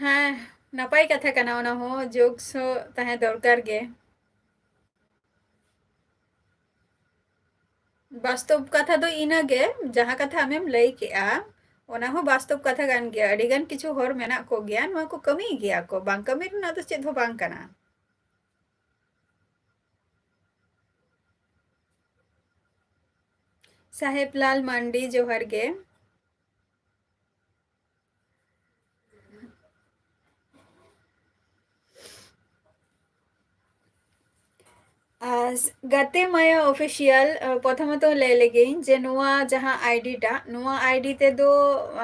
ᱦᱮᱸ, ᱱᱟᱯᱟᱭ ᱠᱟᱛᱷᱟ ᱠᱟᱱᱟ, ᱚᱱᱟ ᱦᱚᱸ ᱡᱳᱜᱽ ᱥᱚ ᱛᱟᱦᱮᱸ ᱫᱚᱨᱠᱟᱨ ᱜᱮ᱾ ᱵᱟᱥᱛᱚᱵ ᱠᱟᱛᱷᱟ ᱫᱚ ᱤᱱᱟᱹᱜᱮ, ᱡᱟᱦᱟᱸ ᱠᱟᱛᱷᱟ ᱟᱢᱮᱢ ᱞᱟᱹᱭ ᱠᱮᱜᱼᱟ, ᱚᱱᱟ ᱦᱚᱸ ᱵᱟᱥᱛᱚᱵ ᱠᱟᱛᱷᱟ ᱠᱟᱱ ᱜᱮᱭᱟ᱾ ᱟᱹᱰᱤ ᱜᱟᱱ ᱠᱤᱪᱷᱩ ᱦᱚᱲ ᱢᱮᱱᱟᱜ ᱠᱚᱜᱮᱭᱟ, ᱱᱚᱣᱟ ᱠᱚ ᱠᱟᱹᱢᱤᱭ ᱜᱮᱭᱟ ᱠᱚ, ᱵᱟᱝ ᱠᱟᱹᱢᱤ ᱨᱮᱱᱟᱜ ᱫᱚ ᱪᱮᱫ ᱦᱚᱸ ᱵᱟᱝ ᱠᱟᱱᱟ᱾ ᱥᱟᱦᱮᱵᱽᱞᱟᱞ ᱢᱟᱱᱰᱤ, ᱡᱚᱦᱟᱨ ᱜᱮ᱾ ᱟᱨ ᱜᱟᱛᱮ ᱢᱟᱭᱟ ᱚᱯᱷᱤᱥᱤᱭᱟᱞ, ᱟ, ᱯᱨᱚᱛᱷᱚᱢᱚᱛᱚ ᱞᱟᱹᱭ ᱞᱮᱜᱮᱧ ᱡᱮ ᱱᱚᱣᱟ ᱡᱟᱦᱟᱸ ᱟᱭᱰᱤ ᱴᱟᱜ, ᱱᱚᱣᱟ ᱟᱭᱰᱤ ᱛᱮᱫᱚ,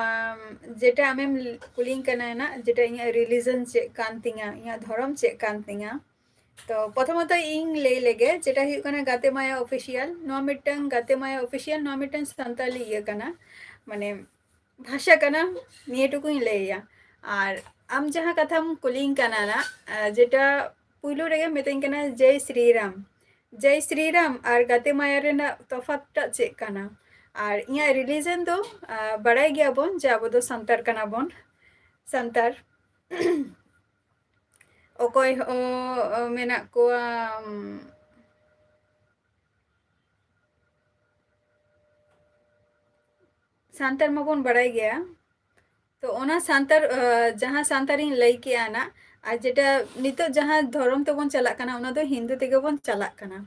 ᱟᱢ, ᱡᱮᱴᱟ ᱟᱢᱮᱢ ᱠᱩᱞᱤᱧ ᱠᱟᱱᱟ ᱱᱟᱜ, ᱡᱮᱴᱟ ᱤᱧᱟᱹᱜ ᱨᱤᱞᱤᱡᱚᱱ ᱪᱮᱫ ᱠᱟᱱ ᱛᱤᱧᱟ, ᱤᱧᱟᱹᱜ ᱫᱷᱚᱨᱚᱢ ᱪᱮᱫ ᱠᱟᱱ ᱛᱤᱧᱟ, ᱛᱚ ᱯᱨᱚᱛᱷᱚᱢᱚᱛᱚ ᱤᱧ ᱞᱟᱹᱭ ᱞᱮᱜᱮ, ᱡᱮᱴᱟ ᱦᱩᱭᱩᱜ ᱠᱟᱱᱟ ᱜᱟᱛᱮ ᱢᱟᱭᱟ ᱚᱯᱷᱤᱥᱤᱭᱟᱞ, ᱱᱚᱣᱟ ᱢᱤᱫᱴᱟᱝ ᱜᱟᱛᱮ ᱢᱟᱭᱟ ᱚᱯᱷᱤᱥᱤᱭᱟᱞ, ᱱᱚᱣᱟ ᱢᱤᱫᱴᱟᱝ ᱥᱟᱱᱛᱟᱞᱤ ᱤᱭᱟᱹ ᱠᱟᱱᱟ, ᱢᱟᱱᱮ ᱵᱷᱟᱥᱟ ᱠᱟᱱᱟ, ᱱᱤᱭᱟᱹ ᱴᱩᱠᱩᱧ ᱞᱟᱹᱭᱟ᱾ ᱟᱨ ᱟᱢ ᱡᱟᱦᱟᱸ ᱠᱟᱛᱷᱟᱢ ᱠᱩᱞᱤᱧ ᱠᱟᱱᱟ ᱱᱟᱜ, ᱟ, ᱡᱮᱴᱟ ᱯᱩᱭᱞᱩ ᱨᱮᱜᱮ ᱢᱤᱛᱟᱹᱧ ᱠᱟᱱᱟ ᱡᱟᱭ ᱥᱨᱤᱨᱟᱢ, ᱡᱟᱭ ᱥᱨᱤᱨᱟᱢ ᱟᱨ ᱜᱟᱛᱮ ᱢᱟᱭᱟ ᱨᱮᱱᱟᱜ ᱛᱚᱯᱷᱟᱛ ᱴᱟᱜ ᱪᱮᱫ ᱠᱟᱱᱟ? ᱟᱨ ᱤᱧᱟᱹᱜ ᱨᱤᱞᱤᱡᱚᱱ ᱫᱚ, ᱟ, ᱵᱟᱲᱟᱭ ᱜᱮᱭᱟᱵᱚᱱ ᱡᱮ ᱟᱵᱚ ᱫᱚ ᱥᱟᱱᱛᱟᱲ ᱠᱟᱱᱟ ᱵᱚᱱ, ᱥᱟᱱᱛᱟᱲ᱾ ᱚᱠᱚᱭ ᱦᱚᱸ ᱢᱮᱱᱟᱜ ᱠᱚᱣᱟ, ᱩᱢ, ᱥᱟᱱᱛᱟᱲ ᱢᱟᱵᱚᱱ ᱵᱟᱲᱟᱭ ᱜᱮᱭᱟ᱾ ᱛᱚ ᱚᱱᱟ ᱥᱟᱱᱛᱟᱲ, ᱟᱸ, ᱡᱟᱦᱟᱸ ᱥᱟᱱᱛᱟᱲᱤᱧ ᱞᱟᱹᱭ ᱠᱮᱜᱼᱟ ᱱᱟᱜ, ᱟᱨ ᱡᱮᱴᱟ ᱱᱤᱛᱚᱜ ᱡᱟᱦᱟᱸ ᱫᱷᱚᱨᱚᱢ ᱛᱮᱵᱚᱱ ᱪᱟᱞᱟᱜ ᱠᱟᱱᱟ, ᱚᱱᱟ ᱫᱚ ᱦᱤᱱᱫᱩ ᱛᱮᱜᱮ ᱵᱚᱱ ᱪᱟᱞᱟᱜ ᱠᱟᱱᱟ᱾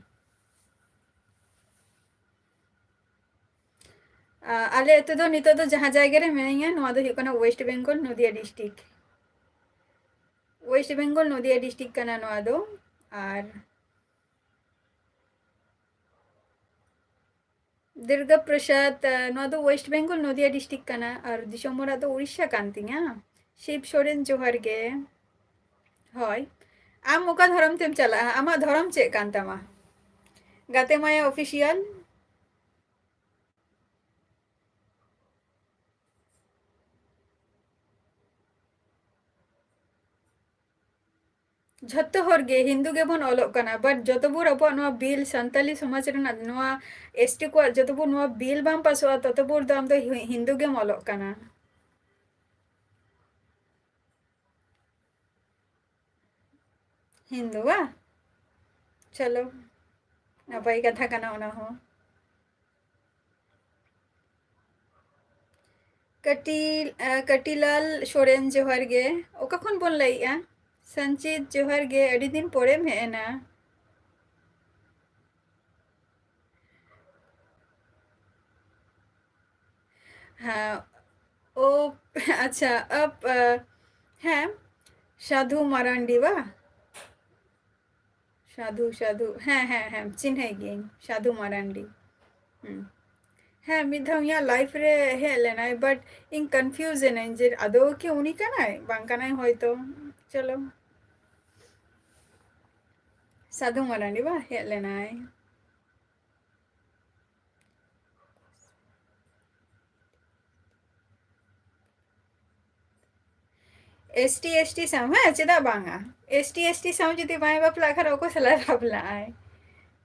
ᱟᱸ, ᱟᱞᱮ ᱟᱹᱛᱩ ᱫᱚ ᱱᱤᱛᱚᱜ ᱫᱚ ᱡᱟᱦᱟᱸ ᱡᱟᱭᱜᱟ ᱨᱮ ᱢᱤᱱᱟᱹᱧᱟ, ᱱᱚᱣᱟ ᱫᱚ ᱦᱩᱭᱩᱜ ᱠᱟᱱᱟ West Bengal, ᱱᱚᱫᱤᱭᱟ district᱾ West Bengal, ᱱᱚᱫᱤᱭᱟ district ᱠᱟᱱᱟ ᱱᱚᱣᱟ ᱫᱚ᱾ ᱟᱨ ᱫᱩᱨᱜᱟ ᱯᱨᱚᱥᱟᱫᱽ, ᱟᱸ, ᱱᱚᱣᱟ ᱫᱚ West Bengal, ᱱᱚᱫᱤᱭᱟ district ᱠᱟᱱᱟ, ᱟᱨ ᱫᱤᱥᱚᱢ ᱚᱲᱟᱜ ᱫᱚ ᱩᱲᱤᱥᱥᱟ ᱠᱟᱱ ᱛᱤᱧᱟ᱾ ᱥᱤᱵ ᱥᱚᱨᱮᱱ, ᱡᱚᱦᱟᱨ ᱜᱮ᱾ ᱦᱳᱭ, ᱟᱢ ᱚᱠᱟ ᱫᱷᱚᱨᱚᱢ ᱛᱮᱢ ᱪᱟᱞᱟᱜᱼᱟ? ᱟᱢᱟᱜ ᱫᱷᱚᱨᱚᱢ ᱪᱮᱫ ᱠᱟᱱ ᱛᱟᱢᱟ? ᱜᱟᱛᱮ ᱢᱟᱭᱟ Official᱾ ᱡᱷᱚᱛᱚ ᱦᱚᱲ ᱜᱮ ᱦᱤᱱᱫᱩ ᱜᱮᱵᱚᱱ ᱚᱞᱚᱜ ᱠᱟᱱᱟ, but ᱡᱚᱛᱚ ᱵᱷᱳᱨ ᱟᱵᱚᱣᱟᱜ ᱱᱚᱣᱟ ᱵᱤᱞ, ᱥᱟᱱᱛᱟᱞᱤ ᱥᱚᱢᱟᱡᱽ ᱨᱮᱱᱟᱜ ᱱᱚᱣᱟ ST ᱠᱚᱣᱟᱜ ᱡᱚᱛᱚ ᱵᱷᱳᱨ ᱱᱚᱣᱟ ᱵᱤᱞ ᱵᱟᱝ ᱯᱟᱥᱚᱜᱼᱟ, ᱛᱚᱛᱚ ᱵᱷᱳᱨ ᱫᱚ ᱟᱢ ᱫᱚ ᱦᱤ-, ᱦᱤᱱᱫᱩ ᱜᱮᱢ ᱚᱞᱚᱜ ᱠᱟᱱᱟ᱾ ᱦᱤᱱᱫᱩ ᱵᱟ? ᱪᱚᱞᱚ, ᱱᱟᱯᱟᱭ ᱠᱟᱛᱷᱟ ᱠᱟᱱᱟ ᱚᱱᱟ ᱦᱚᱸ᱾ ᱠᱟᱹᱴᱤ-, ᱮ, ᱠᱟᱹᱴᱤᱞᱟᱞ ᱥᱚᱨᱮᱱ, ᱡᱚᱦᱟᱨ ᱜᱮ᱾ ᱚᱠᱟ ᱠᱷᱚᱱ ᱵᱚᱱ ᱞᱟᱹᱭᱮᱜᱼᱟ? ᱥᱚᱧᱪᱤᱛ, ᱡᱚᱦᱟᱨ ᱜᱮ, ᱟᱹᱰᱤ ᱫᱤᱱ ᱯᱚᱨᱮᱢ ᱦᱮᱡ ᱮᱱᱟ᱾ ᱦᱮᱸ, ᱳ, ᱟᱪᱪᱷᱟ, ᱟᱯ, ᱟ, ᱦᱮᱸ, ᱥᱟᱫᱷᱩ ᱢᱟᱨᱟᱱᱰᱤ ᱵᱟ? ᱥᱟᱫᱷᱩ, ᱥᱟᱫᱷᱩ, ᱦᱮᱸ, ᱦᱮᱸ, ᱦᱮᱸ, ᱪᱤᱱᱦᱟᱹᱭ ᱜᱤᱭᱟᱹᱧ, ᱥᱟᱫᱷᱩ ᱢᱟᱨᱟᱱᱰᱤ᱾ ᱦᱩᱸ᱾ ᱦᱮᱸ, ᱢᱤᱫ ᱫᱷᱟᱣ ᱤᱧᱟᱹᱜ live ᱨᱮ ᱦᱮᱡ ᱞᱮᱱᱟᱭ, but ᱤᱧ confuse ᱮᱱᱟᱹᱧ ᱡᱮ ᱟᱫᱚ ᱠᱤ ᱩᱱᱤ ᱠᱟᱱᱟᱭ, ᱵᱟᱝ ᱠᱟᱱᱟᱭ ᱦᱚᱭᱛᱚ᱾ ᱪᱚᱞᱚ᱾ ᱥᱟᱫᱷᱩ ᱢᱟᱨᱟᱱᱰᱤ ᱵᱟ ᱦᱮᱡ ᱞᱮᱱᱟᱭ᱾ ST, ST ᱥᱟᱶ, ᱦᱮᱸ, ᱪᱮᱫᱟᱜ ᱵᱟᱝᱟ? ST, ST ᱥᱟᱶ ᱡᱩᱫᱤ ᱵᱟᱭ ᱵᱟᱯᱞᱟᱜ ᱠᱷᱟᱱ ᱚᱠᱚᱭ ᱥᱟᱞᱟᱜ ᱵᱟᱯᱞᱟᱜ ᱟᱭ?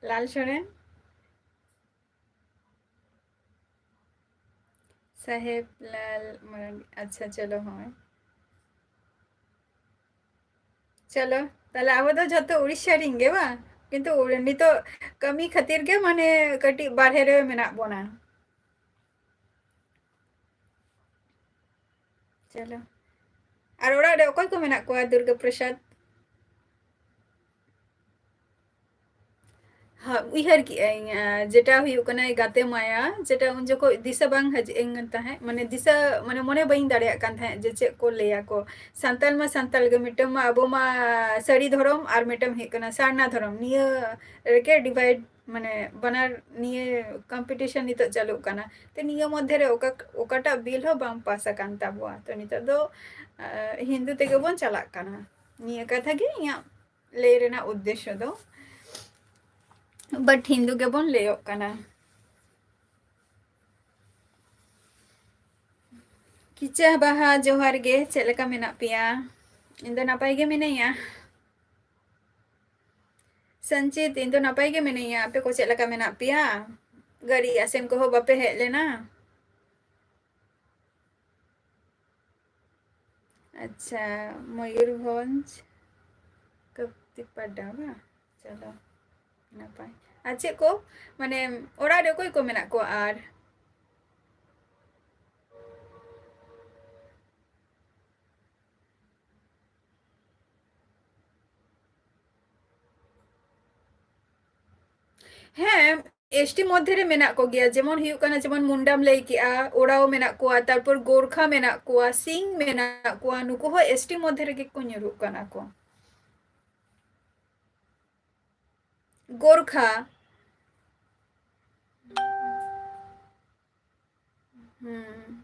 ᱞᱟᱞ ᱥᱚᱨᱮᱱ? ᱥᱟᱦᱮᱵ ᱞᱟᱞ ᱢᱟᱨᱟᱱᱰᱤ, ᱟᱪᱪᱷᱟ, ᱪᱚᱞᱚ, ᱦᱳᱭ᱾ ᱪᱚᱞᱚ, ᱛᱟᱦᱞᱮ ᱟᱵᱚ ᱫᱚ ᱡᱷᱚᱛᱚ ᱩᱲᱤᱥᱥᱟ ᱨᱮᱱ ᱜᱮ ᱵᱟᱝ? ᱠᱤᱱᱛᱩ ᱩᱲ-, ᱱᱤᱛᱚᱜ ᱠᱟᱹᱢᱤ ᱠᱷᱟᱹᱛᱤᱨ ᱜᱮ ᱢᱟᱱᱮ ᱠᱟᱹᱴᱤᱡ ᱵᱟᱨᱦᱮ ᱨᱮ ᱢᱮᱱᱟᱜ ᱵᱚᱱᱟ᱾ ᱪᱚᱞᱚ᱾ ᱟᱨ ᱚᱲᱟᱜ ᱨᱮ ᱚᱠᱚᱭ ᱠᱚ ᱢᱮᱱᱟᱜ ᱠᱚᱣᱟ, ᱫᱩᱨᱜᱟ ᱯᱨᱚᱥᱟᱫᱽ? ᱦᱟ, ᱩᱭᱦᱟᱹᱨ ᱠᱮᱜᱼᱟᱹᱧ, ᱟ, ᱡᱮᱴᱟ ᱦᱩᱭᱩᱜ ᱠᱟᱱᱟ ᱜᱟᱛᱮ ᱢᱟᱭᱟ, ᱡᱮᱴᱟ ᱩᱱ ᱡᱚᱠᱷᱚᱡ ᱫᱤᱥᱟᱹ ᱵᱟᱝ ᱦᱤᱡᱩᱜ ᱟᱹᱧ ᱠᱟᱱ ᱛᱟᱦᱮᱸᱫ, ᱢᱟᱱᱮ ᱫᱤᱥᱟᱹ, ᱢᱟᱱᱮ ᱢᱚᱱᱮ ᱵᱟᱹᱧ ᱫᱟᱲᱮᱭᱟᱜ ᱠᱟᱱ ᱛᱟᱦᱮᱸᱫ ᱡᱮ ᱪᱮᱫ ᱠᱚ ᱞᱟᱹᱭᱟ ᱠᱚ᱾ ᱥᱟᱱᱛᱟᱲ ᱢᱟ ᱥᱟᱱᱛᱟᱲ ᱜᱮ, ᱢᱤᱫᱴᱟᱝ ᱢᱟ ᱟᱵᱚ ᱢᱟ ᱥᱟᱹᱨᱤ ᱫᱷᱚᱨᱚᱢ ᱟᱨ ᱢᱤᱫᱴᱟᱝ ᱦᱩᱭᱩᱜ ᱠᱟᱱᱟ ᱥᱟᱨᱱᱟ ᱫᱷᱚᱨᱚᱢ, ᱱᱤᱭᱟᱹ ᱨᱮᱜᱮ divide, ᱢᱟᱱᱮ ᱵᱟᱱᱟᱨ ᱱᱤᱭᱟᱹ competition ᱱᱤᱛᱚᱜ ᱪᱟᱹᱞᱩᱜ ᱠᱟᱱᱟ᱾ ᱛᱚ ᱱᱤᱭᱟᱹ ᱢᱚᱫᱽᱫᱷᱮ ᱨᱮ ᱚᱠᱟ, ᱚᱠᱟᱴᱟᱜ bill ᱦᱚᱸ ᱵᱟᱝ pass ᱟᱠᱟᱱ ᱛᱟᱵᱚᱣᱟ᱾ ᱛᱚ ᱱᱤᱛᱚᱜ ᱫᱚ, ᱟ, ᱦᱤᱱᱫᱩ ᱛᱮᱜᱮ ᱵᱚᱱ ᱪᱟᱞᱟᱜ ᱠᱟᱱᱟ᱾ ᱱᱤᱭᱟᱹ ᱠᱟᱛᱷᱟ ᱜᱮ ᱤᱧᱟᱹᱜ ᱞᱟᱹᱭ ᱨᱮᱱᱟᱜ ᱩᱫᱽᱫᱮᱥᱥᱚ ᱫᱚ, but ᱦᱤᱱᱫᱩ ᱜᱮᱵᱚᱱ ᱞᱟᱹᱭᱚᱜ ᱠᱟᱱᱟ᱾ ᱠᱤᱪᱟ ᱵᱟᱦᱟ, ᱡᱚᱦᱟᱨ ᱜᱮ, ᱪᱮᱫ ᱞᱮᱠᱟ ᱢᱮᱱᱟᱜ ᱯᱮᱭᱟ? ᱤᱧ ᱫᱚ ᱱᱟᱯᱟᱭ ᱜᱮ ᱢᱤᱱᱟᱹᱧᱟ᱾ ᱥᱚᱧᱪᱤᱛ, ᱤᱧ ᱫᱚ ᱱᱟᱯᱟᱭ ᱜᱮ ᱢᱤᱱᱟᱹᱧᱟ, ᱟᱯᱮ ᱠᱚ ᱪᱮᱫ ᱞᱮᱠᱟ ᱢᱮᱱᱟᱜ ᱯᱮᱭᱟ? ᱜᱟᱹᱰᱤ ᱟᱥᱮᱱ ᱠᱚᱦᱚᱸ ᱵᱟᱯᱮ ᱦᱮᱡ ᱞᱮᱱᱟ? ᱟᱪᱪᱷᱟ, ᱢᱚᱭᱩᱨᱵᱷᱚᱸᱡᱽ, ᱠᱟᱯᱛᱤᱯᱟᱰᱟ ᱵᱟ? ᱪᱚᱞᱚ, ᱱᱟᱯᱟᱭ᱾ ᱟᱨ ᱪᱮᱫ ᱠᱚ, ᱢᱟᱱᱮ, ᱚᱲᱟᱜ ᱨᱮ ᱚᱠᱚᱭ ᱠᱚ ᱢᱮᱱᱟᱜ ᱠᱚᱣᱟ ᱟᱨ? ᱦᱮᱸ, ᱮᱥ ᱴᱤ ᱢᱚᱫᱽᱫᱷᱮ ᱨᱮ ᱢᱮᱱᱟᱜ ᱠᱚᱜᱮᱭᱟ, ᱡᱮᱢᱚᱱ ᱦᱩᱭᱩᱜ ᱠᱟᱱᱟ, ᱡᱮᱢᱚᱱ ᱢᱩᱱᱰᱟᱢ ᱞᱟᱹᱭ ᱠᱮᱜᱼᱟ, ᱳᱨᱟᱣ ᱢᱮᱱᱟᱜ ᱠᱚᱣᱟ, ᱛᱟᱨᱯᱚᱨ ᱜᱳᱨᱠᱷᱟ ᱢᱮᱱᱟᱜ ᱠᱚᱣᱟ, ᱥᱤᱝ ᱢᱮᱱᱟᱜ ᱠᱚᱣᱟ, ᱱᱩᱠᱩ ᱦᱚᱸ ᱮᱥ ᱴᱤ ᱢᱚᱫᱽᱫᱷᱮ ᱨᱮᱜᱮ ᱠᱚ ᱧᱩᱨᱩᱜ ᱠᱟᱱᱟ ᱠᱚ᱾ ᱜᱳᱨᱠᱷᱟ᱾ ᱦᱩᱸ᱾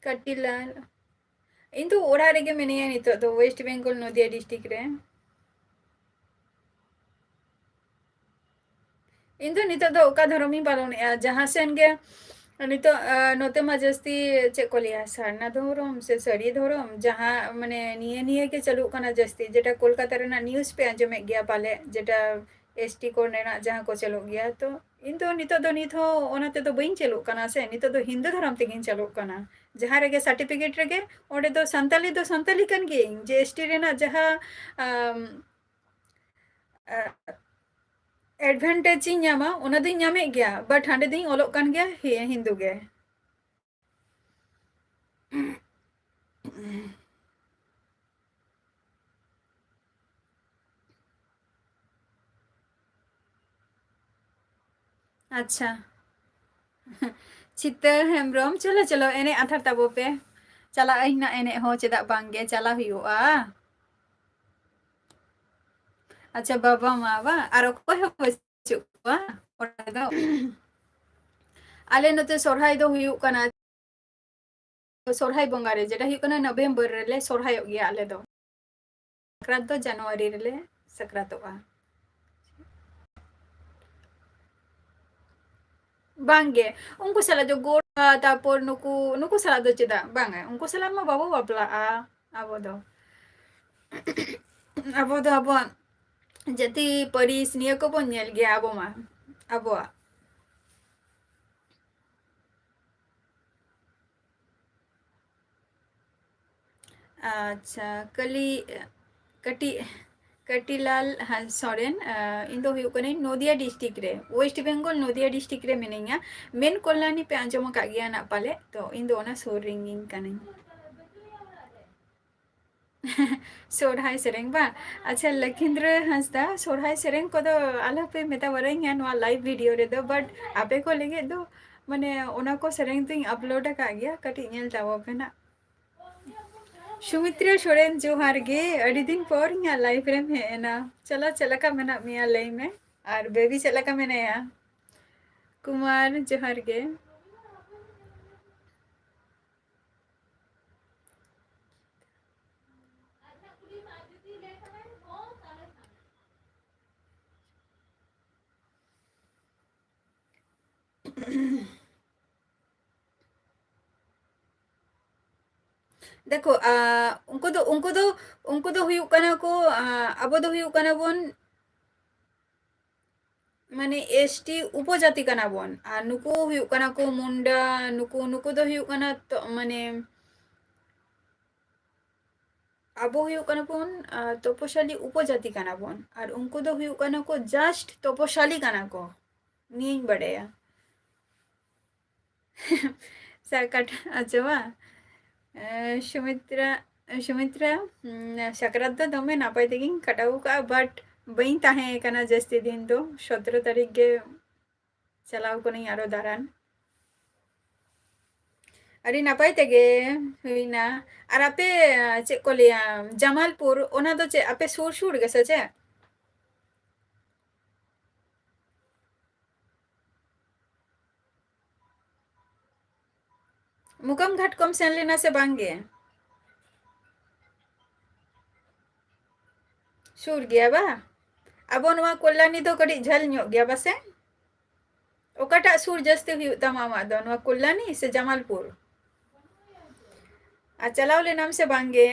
ᱠᱟᱴᱤᱞᱟᱞ᱾ ᱤᱧ ᱫᱚ ᱚᱲᱟᱜ ᱨᱮᱜᱮ ᱢᱤᱱᱟᱹᱧᱟ ᱱᱤᱛᱚᱜ ᱫᱚ, West Bengal, ᱱᱚᱫᱤᱭᱟ district ᱨᱮ᱾ ᱤᱧ ᱫᱚ ᱱᱤᱛᱚᱜ ᱫᱚ ᱚᱠᱟ ᱫᱷᱚᱨᱚᱢᱤᱧ ᱯᱟᱞᱚᱱᱮᱜᱼᱟ, ᱡᱟᱦᱟᱸ ᱥᱮᱱ ᱜᱮ ᱱᱤᱛᱚᱜ, ᱟ, ᱱᱚᱛᱮ ᱢᱟ ᱡᱟᱹᱥᱛᱤ, ᱪᱮᱫ ᱠᱚ ᱞᱟᱹᱭᱟ, ᱥᱟᱨᱱᱟ ᱫᱷᱚᱨᱚᱢ ᱥᱮ ᱥᱟᱹᱨᱤ ᱫᱷᱚᱨᱚᱢ, ᱡᱟᱦᱟᱸ, ᱢᱟᱱᱮ, ᱱᱤᱭᱟᱹ, ᱱᱤᱭᱟᱹ ᱜᱮ ᱪᱟᱹᱞᱩᱜ ᱠᱟᱱᱟ ᱡᱟᱹᱥᱛᱤ, ᱡᱮᱴᱟ ᱠᱳᱞᱠᱟᱛᱟ ᱨᱮᱱᱟᱜ news ᱯᱮ ᱟᱸᱡᱚᱢᱮᱫ ᱜᱮᱭᱟ ᱯᱟᱞᱮ, ᱡᱮᱴᱟ ᱮᱥ ᱴᱤ ᱠᱚ ᱨᱮᱱᱟᱜ ᱡᱟᱦᱟᱸ ᱠᱚ ᱪᱟᱹᱞᱩᱜ ᱜᱮᱭᱟ, ᱛᱚ ᱤᱧ ᱫᱚ ᱱᱤᱛᱚᱜ ᱫᱚ, ᱱᱤᱛ ᱦᱚᱸ ᱚᱱᱟ ᱛᱮᱫᱚ ᱵᱟᱹᱧ ᱪᱟᱹᱞᱩᱜ ᱠᱟᱱᱟ ᱥᱮ, ᱱᱤᱛᱚᱜ ᱫᱚ ᱦᱤᱱᱫᱩ ᱫᱷᱚᱨᱚᱢ ᱛᱮᱜᱤᱧ ᱪᱟᱹᱞᱩᱜ ᱠᱟᱱᱟ᱾ ᱡᱟᱦᱟᱸ ᱨᱮᱜᱮ certificate ᱨᱮᱜᱮ, ᱚᱸᱰᱮ ᱫᱚ ᱥᱟᱱᱛᱟᱞᱤ ᱫᱚ ᱥᱟᱱᱛᱟᱞᱤ ᱠᱟᱱ ᱜᱤᱭᱟᱹᱧ, ᱡᱮ ᱮᱥ ᱴᱤ ᱨᱮᱱᱟᱜ ᱡᱟᱦᱟᱸ, ᱟᱢ, ᱟ, advantage ᱤᱧ ᱧᱟᱢᱟ, ᱚᱱᱟ ᱫᱚᱧ ᱧᱟᱢᱮᱫ ᱜᱮᱭᱟ, but ᱦᱟᱸᱰᱮ ᱫᱚᱧ ᱚᱞᱚᱜ ᱠᱟᱱ ᱜᱮᱭᱟ ᱦᱤ-, ᱦᱤᱱᱫᱩ ᱜᱮ᱾ ᱟᱪᱪᱷᱟ᱾ ᱪᱷᱤᱛᱟᱹ ᱦᱮᱢᱵᱨᱚᱢ, ᱪᱚᱞᱚ, ᱪᱚᱞᱚ, ᱮᱱᱮᱡ ᱟᱛᱷᱟᱨ ᱛᱟᱵᱚ ᱯᱮ᱾ ᱪᱟᱞᱟᱜ ᱟᱹᱧ ᱱᱟᱜ ᱮᱱᱮᱡ ᱦᱚᱸ, ᱪᱮᱫᱟᱜ ᱵᱟᱝ ᱜᱮ, ᱪᱟᱞᱟᱣ ᱦᱩᱭᱩᱜᱼᱟ᱾ ᱟᱪᱪᱷᱟ, ᱵᱟᱵᱟ ᱢᱟ ᱵᱟᱝ, ᱟᱨ ᱚᱠᱚᱭ ᱦᱚᱸ ᱵᱟᱹᱪᱩᱜ ᱠᱚᱣᱟ ᱚᱲᱟᱜ ᱨᱮᱫᱚ᱾ ᱟᱞᱮ ᱱᱚᱛᱮ ᱥᱚᱨᱦᱟᱭ ᱫᱚ ᱦᱩᱭᱩᱜ ᱠᱟᱱᱟ, ᱥᱚᱨᱦᱟᱭ ᱵᱚᱸᱜᱟ ᱨᱮ, ᱡᱮᱴᱟ ᱦᱩᱭᱩᱜ ᱠᱟᱱᱟ ᱱᱚᱵᱷᱮᱢᱵᱚᱨ ᱨᱮᱞᱮ ᱥᱚᱨᱦᱟᱭᱚᱜ ᱜᱮᱭᱟ ᱟᱞᱮ ᱫᱚ᱾ ᱥᱟᱠᱨᱟᱛ ᱫᱚ ᱡᱟᱱᱩᱣᱟᱨᱤ ᱨᱮᱞᱮ ᱥᱟᱠᱨᱟᱛᱚᱜᱼᱟ᱾ ᱵᱟᱝᱜᱮ, ᱩᱱᱠᱩ ᱥᱟᱞᱟᱜ ᱫᱚ ᱜᱚᱲ, ᱛᱟᱨᱯᱚᱨ ᱱᱩᱠᱩ, ᱱᱩᱠᱩ ᱥᱟᱞᱟᱜ ᱫᱚ ᱪᱮᱫᱟᱜ? ᱵᱟᱝᱟ, ᱩᱱᱠᱩ ᱥᱟᱞᱟᱜ ᱢᱟ ᱵᱟᱵᱚ ᱵᱟᱯᱞᱟᱜᱼᱟ ᱟᱵᱚ ᱫᱚ᱾ ᱟᱵᱚ ᱫᱚ ᱟᱵᱚᱣᱟᱜ ᱡᱟᱹᱛᱤ, ᱯᱟᱹᱨᱤᱥ ᱱᱤᱭᱟᱹ ᱠᱚᱵᱚᱱ ᱧᱮᱞ ᱜᱮᱭᱟ ᱟᱵᱚ ᱢᱟ, ᱟᱵᱚᱣᱟᱜ᱾ ᱟᱪᱪᱷᱟ, ᱠᱟᱹᱞᱤ, ᱠᱟᱹᱴᱤ-, ᱠᱟᱹᱴᱤᱞᱟᱞ ᱦᱟ-, ᱥᱚᱨᱮᱱ, ᱟ, ᱤᱧ ᱫᱚ ᱦᱩᱭᱩᱜ ᱠᱟᱹᱱᱟᱹᱧ ᱱᱚᱫᱤᱭᱟ district ᱨᱮ, West Bengal, ᱱᱚᱫᱤᱭᱟ district ᱨᱮ ᱢᱤᱱᱟᱹᱧᱟ᱾ ᱢᱮᱱ ᱠᱚᱞᱞᱟᱱᱤ ᱯᱮ ᱟᱸᱡᱚᱢ ᱟᱠᱟᱫ ᱜᱮᱭᱟ ᱱᱟᱜ ᱯᱟᱞᱮ, ᱛᱚ ᱤᱧ ᱫᱚ ᱚᱱᱟ ᱥᱩᱨ ᱨᱮᱱ ᱜᱤᱧ ᱠᱟᱹᱱᱟᱹᱧ᱾ ᱥᱚᱨᱦᱟᱭ ᱥᱮᱨᱮᱧ ᱵᱟᱝ? ᱟᱪᱪᱷᱟ, ᱞᱚᱠᱷᱤᱱᱫᱨᱚ ᱦᱟᱸᱥᱫᱟ, ᱥᱚᱨᱦᱟᱭ ᱥᱮᱨᱮᱧ ᱠᱚᱫᱚ ᱟᱞᱚᱯᱮ ᱢᱮᱛᱟ ᱵᱟᱨᱟᱧᱟ ᱱᱚᱣᱟ live video ᱨᱮᱫᱚ, but ᱟᱯᱮ ᱠᱚ ᱞᱟᱹᱜᱤᱫ ᱫᱚ, ᱢᱟᱱᱮ, ᱚᱱᱟ ᱠᱚ ᱥᱮᱨᱮᱧ ᱫᱚᱧ upload ᱟᱠᱟᱫ ᱜᱮᱭᱟ, ᱠᱟᱹᱴᱤᱡ ᱧᱮᱞ ᱛᱟᱵᱚ ᱯᱮ ᱱᱟᱜ᱾ ᱥᱩᱢᱤᱛᱨᱟ ᱥᱚᱨᱮᱱ, ᱡᱚᱦᱟᱨ ᱜᱮ, ᱟᱹᱰᱤ ᱫᱤᱱ ᱯᱚᱨ ᱤᱧᱟᱹᱜ live ᱨᱮᱢ ᱦᱮᱡ ᱮᱱᱟ᱾ ᱪᱚᱞᱚ, ᱪᱮᱫ ᱞᱮᱠᱟ ᱢᱮᱱᱟᱜ ᱢᱮᱭᱟ ᱞᱟᱹᱭ ᱢᱮ, ᱟᱨ baby ᱪᱮᱫ ᱞᱮᱠᱟ ᱢᱮᱱᱟᱭᱟ? ᱠᱩᱢᱟᱨ, ᱡᱚᱦᱟᱨ ᱜᱮ᱾ ᱫᱮᱠᱷᱳ, ᱟ, ᱩᱱᱠᱩ ᱫᱚ, ᱩᱱᱠᱩ ᱫᱚ, ᱩᱱᱠᱩ ᱫᱚ ᱦᱩᱭᱩᱜ ᱠᱟᱱᱟ ᱠᱚ, ᱟ, ᱟᱵᱚ ᱫᱚ ᱦᱩᱭᱩᱜ ᱠᱟᱱᱟ ᱵᱚᱱ ᱢᱟᱱᱮ ᱮᱥ ᱴᱤ ᱩᱯᱚᱡᱟᱹᱛᱤ ᱠᱟᱱᱟ ᱵᱚᱱ, ᱟᱨ ᱱᱩᱠᱩ ᱦᱩᱭᱩᱜ ᱠᱟᱱᱟ ᱠᱚ ᱢᱩᱱᱰᱟ, ᱱᱩᱠᱩ, ᱱᱩᱠᱩ ᱫᱚ ᱦᱩᱭᱩᱜ ᱠᱟᱱᱟ ᱛᱚ, ᱢᱟᱱᱮ ᱟᱵᱚ ᱦᱩᱭᱩᱜ ᱠᱟᱱᱟ ᱵᱚᱱ, ᱟᱸ, ᱛᱚᱯᱚᱥᱟᱞᱤ ᱩᱯᱚᱡᱟᱹᱛᱤ ᱠᱟᱱᱟ ᱵᱚᱱ, ᱟᱨ ᱩᱱᱠᱩ ᱫᱚ ᱦᱩᱭᱩᱜ ᱠᱟᱱᱟ ᱠᱚ just ᱛᱚᱯᱚᱥᱟᱞᱤ ᱠᱟᱱᱟ ᱠᱚ, ᱱᱤᱭᱟᱹᱧ ᱵᱟᱰᱟᱭᱟ᱾ ᱥᱟᱠᱟᱴ, ᱟᱪᱪᱷᱟ, ᱵᱟᱝ? ᱮ, ᱥᱩᱢᱤᱛᱨᱟ, ᱥᱩᱢᱤᱛᱨᱟ, ᱩᱸ, ᱥᱟᱠᱨᱟᱛ ᱫᱚ ᱫᱚᱢᱮ ᱱᱟᱯᱟᱭ ᱛᱮᱜᱮᱧ ᱠᱟᱴᱟᱣ ᱠᱟᱜᱼᱟ, but ᱵᱟᱹᱧ ᱛᱟᱦᱮᱸ ᱠᱟᱱᱟ ᱡᱟᱹᱥᱛᱤ ᱫᱤᱱ ᱫᱚ᱾ ᱥᱚᱛᱨᱚ ᱛᱟᱹᱨᱤᱠᱷ ᱜᱮ ᱪᱟᱞᱟᱣ ᱠᱟᱹᱱᱟᱹᱧ ᱟᱨᱚ ᱫᱟᱬᱟᱱ᱾ ᱟᱹᱰᱤ ᱱᱟᱯᱟᱭ ᱛᱮᱜᱮ ᱦᱩᱭᱱᱟ᱾ ᱟᱨ ᱟᱯᱮ, ᱪᱮᱫ ᱠᱚ ᱞᱟᱹᱭᱟ, ᱡᱟᱢᱟᱞᱯᱩᱨ, ᱚᱱᱟ ᱫᱚ ᱪᱮᱫ ᱟᱯᱮ ᱥᱩᱨ ᱥᱩᱨ ᱜᱮᱥᱮ ᱪᱮᱫ? ᱢᱩᱠᱟᱢ ᱜᱷᱟᱴ ᱠᱚᱢ ᱥᱮᱱ ᱞᱮᱱᱟ ᱥᱮ ᱵᱟᱝ ᱜᱮ? ᱥᱩᱨ ᱜᱮᱭᱟ ᱵᱟ? ᱟᱵᱚ ᱱᱚᱣᱟ ᱠᱚᱞᱭᱟᱱᱤ ᱫᱚ ᱠᱟᱹᱴᱤᱡ ᱡᱷᱟᱹᱞ ᱧᱚᱜ ᱜᱮᱭᱟ ᱵᱟᱥᱮ? ᱚᱠᱟᱴᱟᱜ ᱥᱩᱨ ᱡᱟᱹᱥᱛᱤ ᱦᱩᱭᱩᱜ ᱛᱟᱢᱟ ᱟᱢᱟᱜ ᱫᱚ, ᱱᱚᱣᱟ ᱠᱚᱞᱭᱟᱱᱤ ᱥᱮ ᱡᱟᱢᱟᱞᱯᱩᱨ? ᱟᱨ ᱪᱟᱞᱟᱣ ᱞᱮᱱᱟᱢ ᱥᱮ ᱵᱟᱝ ᱜᱮ?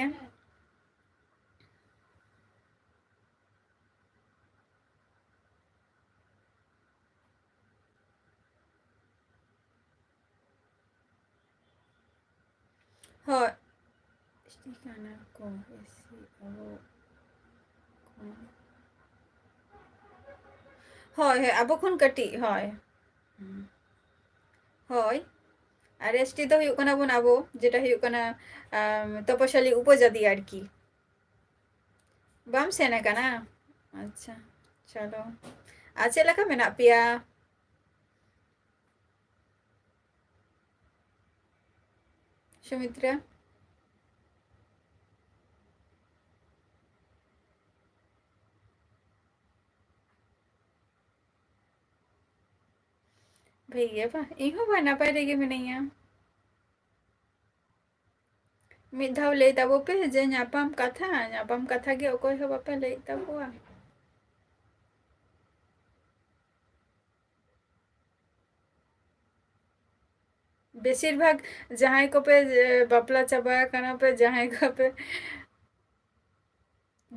ᱦᱳᱭ᱾ ᱮᱥ ᱴᱤ ᱠᱟᱱᱟ ᱠᱚ, ᱮᱥ ᱥᱤ ᱟᱵᱚ ᱠᱚ᱾ ᱦᱳᱭ, ᱦᱳᱭ, ᱟᱵᱚ ᱠᱷᱚᱱ ᱠᱟᱹᱴᱤᱡ, ᱦᱳᱭ᱾ ᱦᱩᱸ᱾ ᱦᱳᱭ᱾ ᱟᱨ ᱮᱥ ᱴᱤ ᱫᱚ ᱦᱩᱭᱩᱜ ᱠᱟᱱᱟ ᱵᱚᱱ ᱟᱵᱚ, ᱡᱮᱴᱟ ᱦᱩᱭᱩᱜ ᱠᱟᱱᱟ, ᱟᱢ, ᱛᱚᱯᱚᱥᱟᱞᱤ ᱩᱯᱚᱡᱟᱹᱛᱤ ᱟᱨᱠᱤ᱾ ᱵᱟᱢ ᱥᱮᱱ ᱟᱠᱟᱱᱟ? ᱟᱪᱪᱷᱟ, ᱪᱚᱞᱚ᱾ ᱟᱨ ᱪᱮᱫ ᱞᱮᱠᱟ ᱢᱮᱱᱟᱜ ᱯᱮᱭᱟ? ᱥᱩᱢᱤᱛᱨᱟ? ᱵᱷᱟᱹᱜᱤ ᱜᱮᱭᱟ ᱵᱟ? ᱤᱧ ᱦᱚᱸ ᱵᱟ, ᱱᱟᱯᱟᱭ ᱨᱮᱜᱮ ᱢᱤᱱᱟᱹᱧᱟ᱾ ᱢᱤᱫ ᱫᱷᱟᱣ ᱞᱟᱹᱭ ᱛᱟᱵᱚ ᱯᱮ ᱡᱮ ᱧᱟᱯᱟᱢ ᱠᱟᱛᱷᱟ, ᱧᱟᱯᱟᱢ ᱠᱟᱛᱷᱟ ᱜᱮ ᱚᱠᱚᱭ ᱦᱚᱸ ᱵᱟᱯᱮ ᱞᱟᱹᱭᱮᱫ ᱛᱟᱵᱚᱣᱟ᱾ ᱵᱮᱥᱤᱨ ᱵᱷᱟᱜᱽ ᱡᱟᱦᱟᱸᱭ ᱠᱚᱯᱮ, ᱮ, ᱵᱟᱯᱞᱟ ᱪᱟᱵᱟ ᱟᱠᱟᱱᱟ ᱯᱮ, ᱡᱟᱦᱟᱸᱭ ᱠᱚᱯᱮ,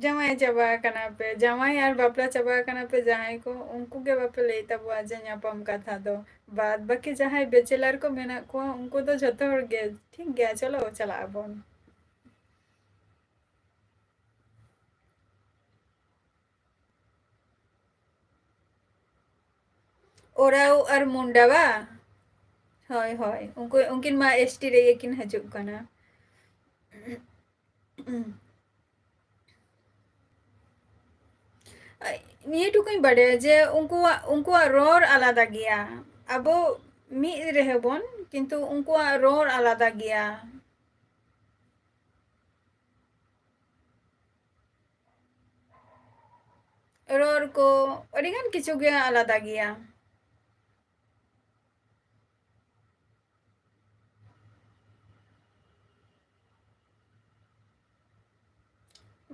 ᱡᱟᱶᱟᱭ ᱪᱟᱵᱟ ᱟᱠᱟᱱᱟ ᱯᱮ, ᱡᱟᱶᱟᱭ ᱟᱨ ᱵᱟᱯᱞᱟ ᱪᱟᱵᱟ ᱟᱠᱟᱱᱟ ᱯᱮ ᱡᱟᱦᱟᱸᱭ ᱠᱚ, ᱩᱱᱠᱩ ᱜᱮ ᱵᱟᱯᱮ ᱞᱟᱹᱭ ᱛᱟᱵᱚᱣᱟ ᱡᱮ ᱧᱟᱯᱟᱢ ᱠᱟᱛᱷᱟ ᱫᱚ᱾ ᱵᱟᱫ ᱵᱟᱹᱠᱤ ᱡᱟᱦᱟᱸᱭ bachelor ᱠᱚ ᱢᱮᱱᱟᱜ ᱠᱚᱣᱟ, ᱩᱱᱠᱩ ᱫᱚ ᱡᱷᱚᱛᱚ ᱦᱚᱲ ᱜᱮ, "ᱴᱷᱤᱠ ᱜᱮᱭᱟ, ᱪᱚᱞᱚ ᱪᱟᱞᱟᱜ ᱟᱵᱚᱱ᱾" ᱳᱨᱟᱣ ᱟᱨ ᱢᱩᱱᱰᱟ ᱵᱟ? ᱦᱳᱭ, ᱦᱳᱭ, ᱩᱱᱠᱩ, ᱩᱱᱠᱤᱱ ᱢᱟ S T ᱨᱮᱜᱮ ᱠᱤᱱ ᱦᱤᱡᱩᱜ ᱠᱟᱱᱟ᱾ ᱱᱤᱭᱟᱹ ᱴᱩᱠᱩᱧ ᱵᱟᱰᱟᱭᱟ ᱡᱮ ᱩᱱᱠᱩᱣᱟᱜ, ᱩᱱᱠᱩᱣᱟᱜ ᱨᱚᱲ ᱟᱞᱟᱫᱟ ᱜᱮᱭᱟ᱾ ᱟᱵᱚ ᱢᱤᱫ ᱨᱮᱦᱚᱸ ᱵᱚᱱ, ᱠᱤᱱᱛᱩ ᱩᱱᱠᱩᱣᱟᱜ ᱨᱚᱲ ᱟᱞᱟᱫᱟ ᱜᱮᱭᱟ᱾ ᱨᱚᱲ ᱠᱚ ᱟᱹᱰᱤᱜᱟᱱ ᱠᱤᱪᱷᱩ ᱜᱮ ᱟᱞᱟᱫᱟ ᱜᱮᱭᱟ᱾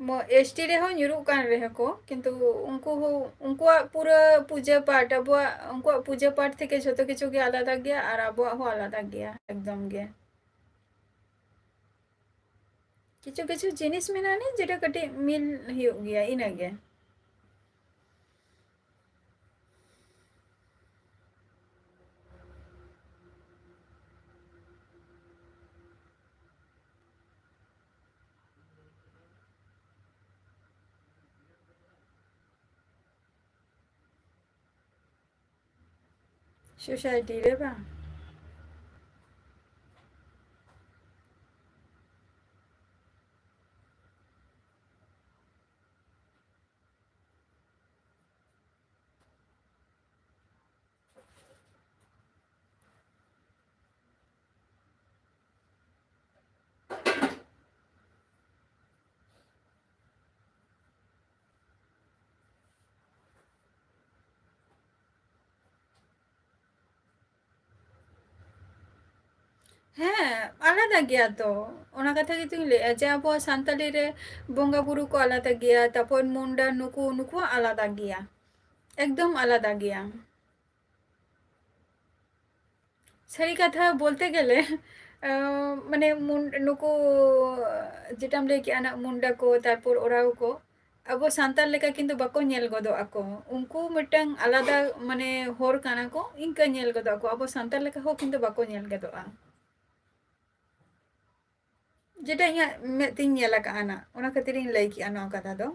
ᱢᱚ-, S T ᱨᱮᱦᱚᱸ ᱧᱩᱨᱩᱜ ᱠᱟᱱ ᱨᱮᱦᱚᱸ ᱠᱚ, ᱠᱤᱱᱛᱩ ᱩᱱᱠᱩ ᱦᱚᱸ, ᱩᱱᱠᱩᱣᱟᱜ ᱯᱩᱨᱟᱹ ᱯᱩᱡᱟᱹ ᱯᱟᱴ, ᱟᱵᱚᱣᱟᱜ, ᱩᱱᱠᱩᱣᱟᱜ ᱯᱩᱡᱟᱹ ᱯᱟᱴ ᱛᱷᱮᱠᱮ ᱡᱷᱚᱛᱚ ᱠᱤᱪᱷᱩ ᱜᱮ ᱟᱞᱟᱫᱟ ᱜᱮᱭᱟ ᱟᱨ ᱟᱵᱚᱣᱟᱜ ᱦᱚᱸ ᱟᱞᱟᱫᱟ ᱜᱮᱭᱟ ᱮᱠᱫᱚᱢ ᱜᱮ᱾ ᱠᱤᱪᱷᱩ ᱠᱤᱪᱷᱩ ᱡᱤᱱᱤᱥ ᱢᱮᱱᱟᱜᱼᱟ ᱱᱤ ᱡᱮᱴᱟ ᱠᱟᱹᱴᱤᱡ ᱢᱤᱞ ᱦᱩᱭᱩᱜ ᱜᱮᱭᱟ, ᱤᱱᱟᱹᱜᱮ᱾ Society ᱨᱮ ᱵᱟᱝ? ᱦᱮᱸ, ᱟᱞᱟᱫᱟ ᱜᱮᱭᱟ ᱛᱚ᱾ ᱚᱱᱟ ᱠᱟᱛᱷᱟ ᱜᱮᱛᱚᱧ ᱞᱟᱹᱭᱮᱜᱼᱟ ᱡᱮ ᱟᱵᱚᱣᱟᱜ ᱥᱟᱱᱛᱟᱞᱤ ᱨᱮ ᱵᱚᱸᱜᱟ ᱵᱩᱨᱩ ᱠᱚ ᱟᱞᱟᱫᱟ ᱜᱮᱭᱟ, ᱛᱟᱯᱚᱨ ᱢᱩᱱᱰᱟ ᱱᱩᱠᱩ, ᱱᱩᱠᱩᱣᱟᱜ ᱟᱞᱟᱫᱟ ᱜᱮᱭᱟ, ᱮᱠᱫᱚᱢ ᱟᱞᱟᱫᱟ ᱜᱮᱭᱟ᱾ ᱥᱟᱹᱨᱤ ᱠᱟᱛᱷᱟ ᱵᱚᱞᱛᱮ ᱜᱮᱞᱮ, ᱟᱸ, ᱢᱟᱱᱮ ᱢᱩᱱ-, ᱱᱩᱠᱩ ᱡᱮᱴᱟᱢ ᱞᱟᱹᱭ ᱠᱮᱜᱼᱟ ᱱᱟᱜ, ᱢᱩᱱᱰᱟ ᱠᱚ, ᱛᱟᱨᱯᱚᱨ ᱳᱨᱟᱣ ᱠᱚ, ᱟᱵᱚ ᱥᱟᱱᱛᱟᱲ ᱞᱮᱠᱟ ᱠᱤᱱᱛᱩ ᱵᱟᱠᱚ ᱧᱮᱞ ᱜᱚᱫᱚᱜ ᱟᱠᱚ᱾ ᱩᱱᱠᱩ ᱢᱤᱫᱴᱟᱝ ᱟᱞᱟᱫᱟ ᱢᱟᱱᱮ ᱦᱚᱲ ᱠᱟᱱᱟ ᱠᱚ, ᱤᱱᱠᱟᱹ ᱧᱮᱞ ᱜᱚᱫᱚᱜ ᱟᱠᱚ᱾ ᱟᱵᱚ ᱥᱟᱱᱛᱟᱲ ᱞᱮᱠᱟ ᱦᱚᱸ ᱠᱤᱱᱛᱩ ᱵᱟᱠᱚ ᱧᱮᱞ ᱜᱚᱫᱚᱜᱼᱟ᱾ ᱡᱮᱴᱟ ᱤᱧᱟᱹᱜ ᱢᱮᱫ ᱛᱤᱧ ᱧᱮᱞ ᱟᱠᱟᱜᱼᱟ ᱱᱟᱜ, ᱚᱱᱟ ᱠᱷᱟᱹᱛᱤᱨᱤᱧ ᱞᱟᱹᱭ ᱠᱮᱜᱼᱟ ᱱᱚᱣᱟ ᱠᱟᱛᱷᱟ ᱫᱚ᱾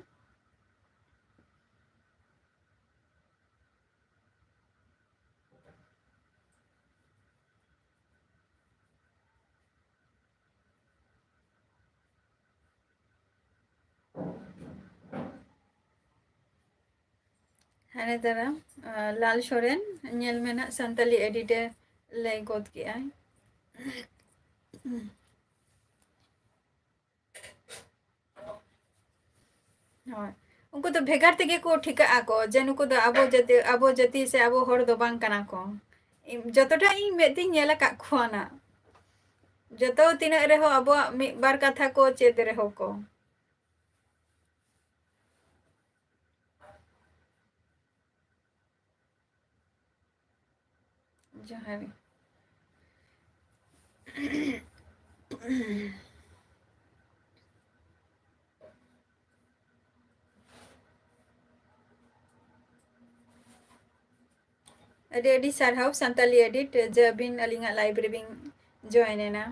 ᱦᱟᱱᱮ ᱫᱟᱨᱟ, ᱟᱸ, ᱞᱟᱞ ᱥᱚᱨᱮᱱ, ᱧᱮᱞ ᱢᱮ ᱱᱟᱜ, ᱥᱟᱱᱛᱟᱞᱤ edit ᱮ ᱞᱟᱹᱭ ᱜᱚᱫ ᱠᱮᱜᱼᱟᱭ᱾ ᱦᱳᱭ᱾ ᱩᱱᱠᱩ ᱫᱚ ᱵᱷᱮᱜᱟᱨ ᱛᱮᱜᱮ ᱠᱚ ᱴᱷᱤᱠᱟᱹᱜ ᱟᱠᱚ ᱡᱮ ᱱᱩᱠᱩ ᱫᱚ ᱟᱵᱚ ᱡᱟᱹᱛᱤ, ᱟᱵᱚ ᱡᱟᱹᱛᱤ ᱥᱮ ᱟᱵᱚ ᱦᱚᱲ ᱫᱚ ᱵᱟᱝ ᱠᱟᱱᱟ ᱠᱚ᱾ ᱤᱧ ᱡᱚᱛᱚᱴᱟ ᱤᱧ ᱢᱮᱫ ᱛᱤᱧ ᱧᱮᱞ ᱟᱠᱟᱫ ᱠᱚᱣᱟ ᱱᱟᱜ, ᱡᱚᱛᱚ ᱛᱤᱱᱟᱹᱜ ᱨᱮᱦᱚᱸ ᱟᱵᱚᱣᱟᱜ ᱢᱤᱫ ᱵᱟᱨ ᱠᱟᱛᱷᱟ ᱠᱚ ᱪᱮᱫ ᱨᱮᱦᱚᱸ ᱠᱚ᱾ ᱡᱚᱦᱟᱨ ᱜᱮ᱾ ᱟᱹᱰᱤ ᱟᱹᱰᱤ ᱥᱟᱨᱦᱟᱣ ᱥᱟᱱᱛᱟᱞᱤ edit, ᱡᱮ ᱟᱹᱵᱤᱱ ᱟᱹᱞᱤᱧᱟᱜ live ᱨᱮᱵᱤᱱ join ᱮᱱᱟ᱾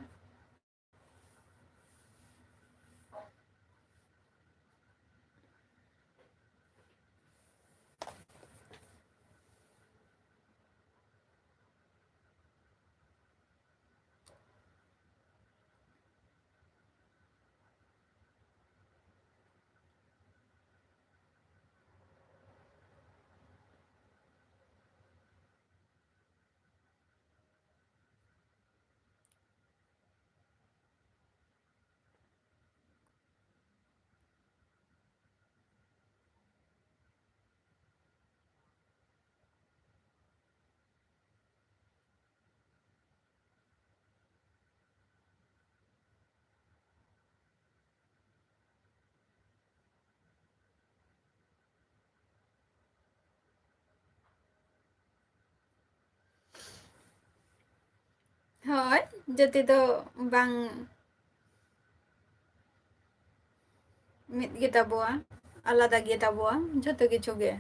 ᱡᱟᱹᱛᱤ ᱫᱚ ᱵᱟᱝ ᱢᱤᱫ ᱜᱮᱛᱟ ᱵᱚᱣᱟ, ᱟᱞᱟᱫᱟ ᱜᱮᱛᱟ ᱵᱚᱣᱟ ᱡᱷᱚᱛᱚ ᱠᱤᱪᱷᱩ ᱜᱮ᱾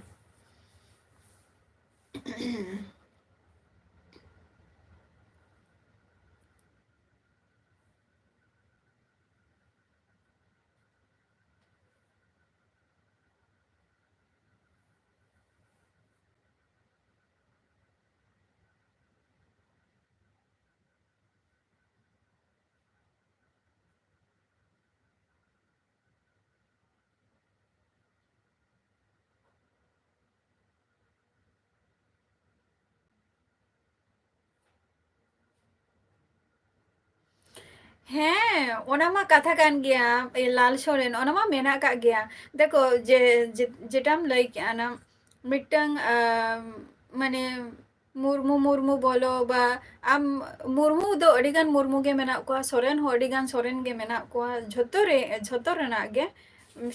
ᱦᱮᱸ, ᱚᱱᱟ ᱢᱟ ᱠᱟᱛᱷᱟ ᱠᱟᱱ ᱜᱮᱭᱟ, ᱮ, ᱞᱟᱞ ᱥᱚᱨᱮᱱ, ᱚᱱᱟ ᱢᱟ ᱢᱮᱱᱟᱜ ᱟᱠᱟᱫ ᱜᱮᱭᱟ᱾ ᱫᱮᱠᱷᱚ, ᱡᱮ, ᱡᱮ, ᱡᱮᱴᱟᱢ ᱞᱟᱹᱭ ᱠᱮᱜᱼᱟ ᱱᱟ, ᱢᱤᱫᱴᱟᱝ, ᱟ, ᱢᱟᱱᱮ, ᱢᱩᱨᱢᱩ, ᱢᱩᱨᱢᱩ ᱵᱚᱞᱚ ᱵᱟ ᱟᱢ, ᱢᱩᱨᱢᱩ ᱫᱚ ᱟᱹᱰᱤᱜᱟᱱ ᱢᱩᱨᱢᱩ ᱜᱮ ᱢᱮᱱᱟᱜ ᱠᱚᱣᱟ, ᱥᱚᱨᱮᱱ ᱦᱚᱸ ᱟᱹᱰᱤᱜᱟᱱ ᱥᱚᱨᱮᱱ ᱜᱮ ᱢᱮᱱᱟᱜ ᱠᱚᱣᱟ, ᱡᱷᱚᱛᱚ ᱨᱮ, ᱡᱷᱚᱛᱚ ᱨᱮᱱᱟᱜ ᱜᱮ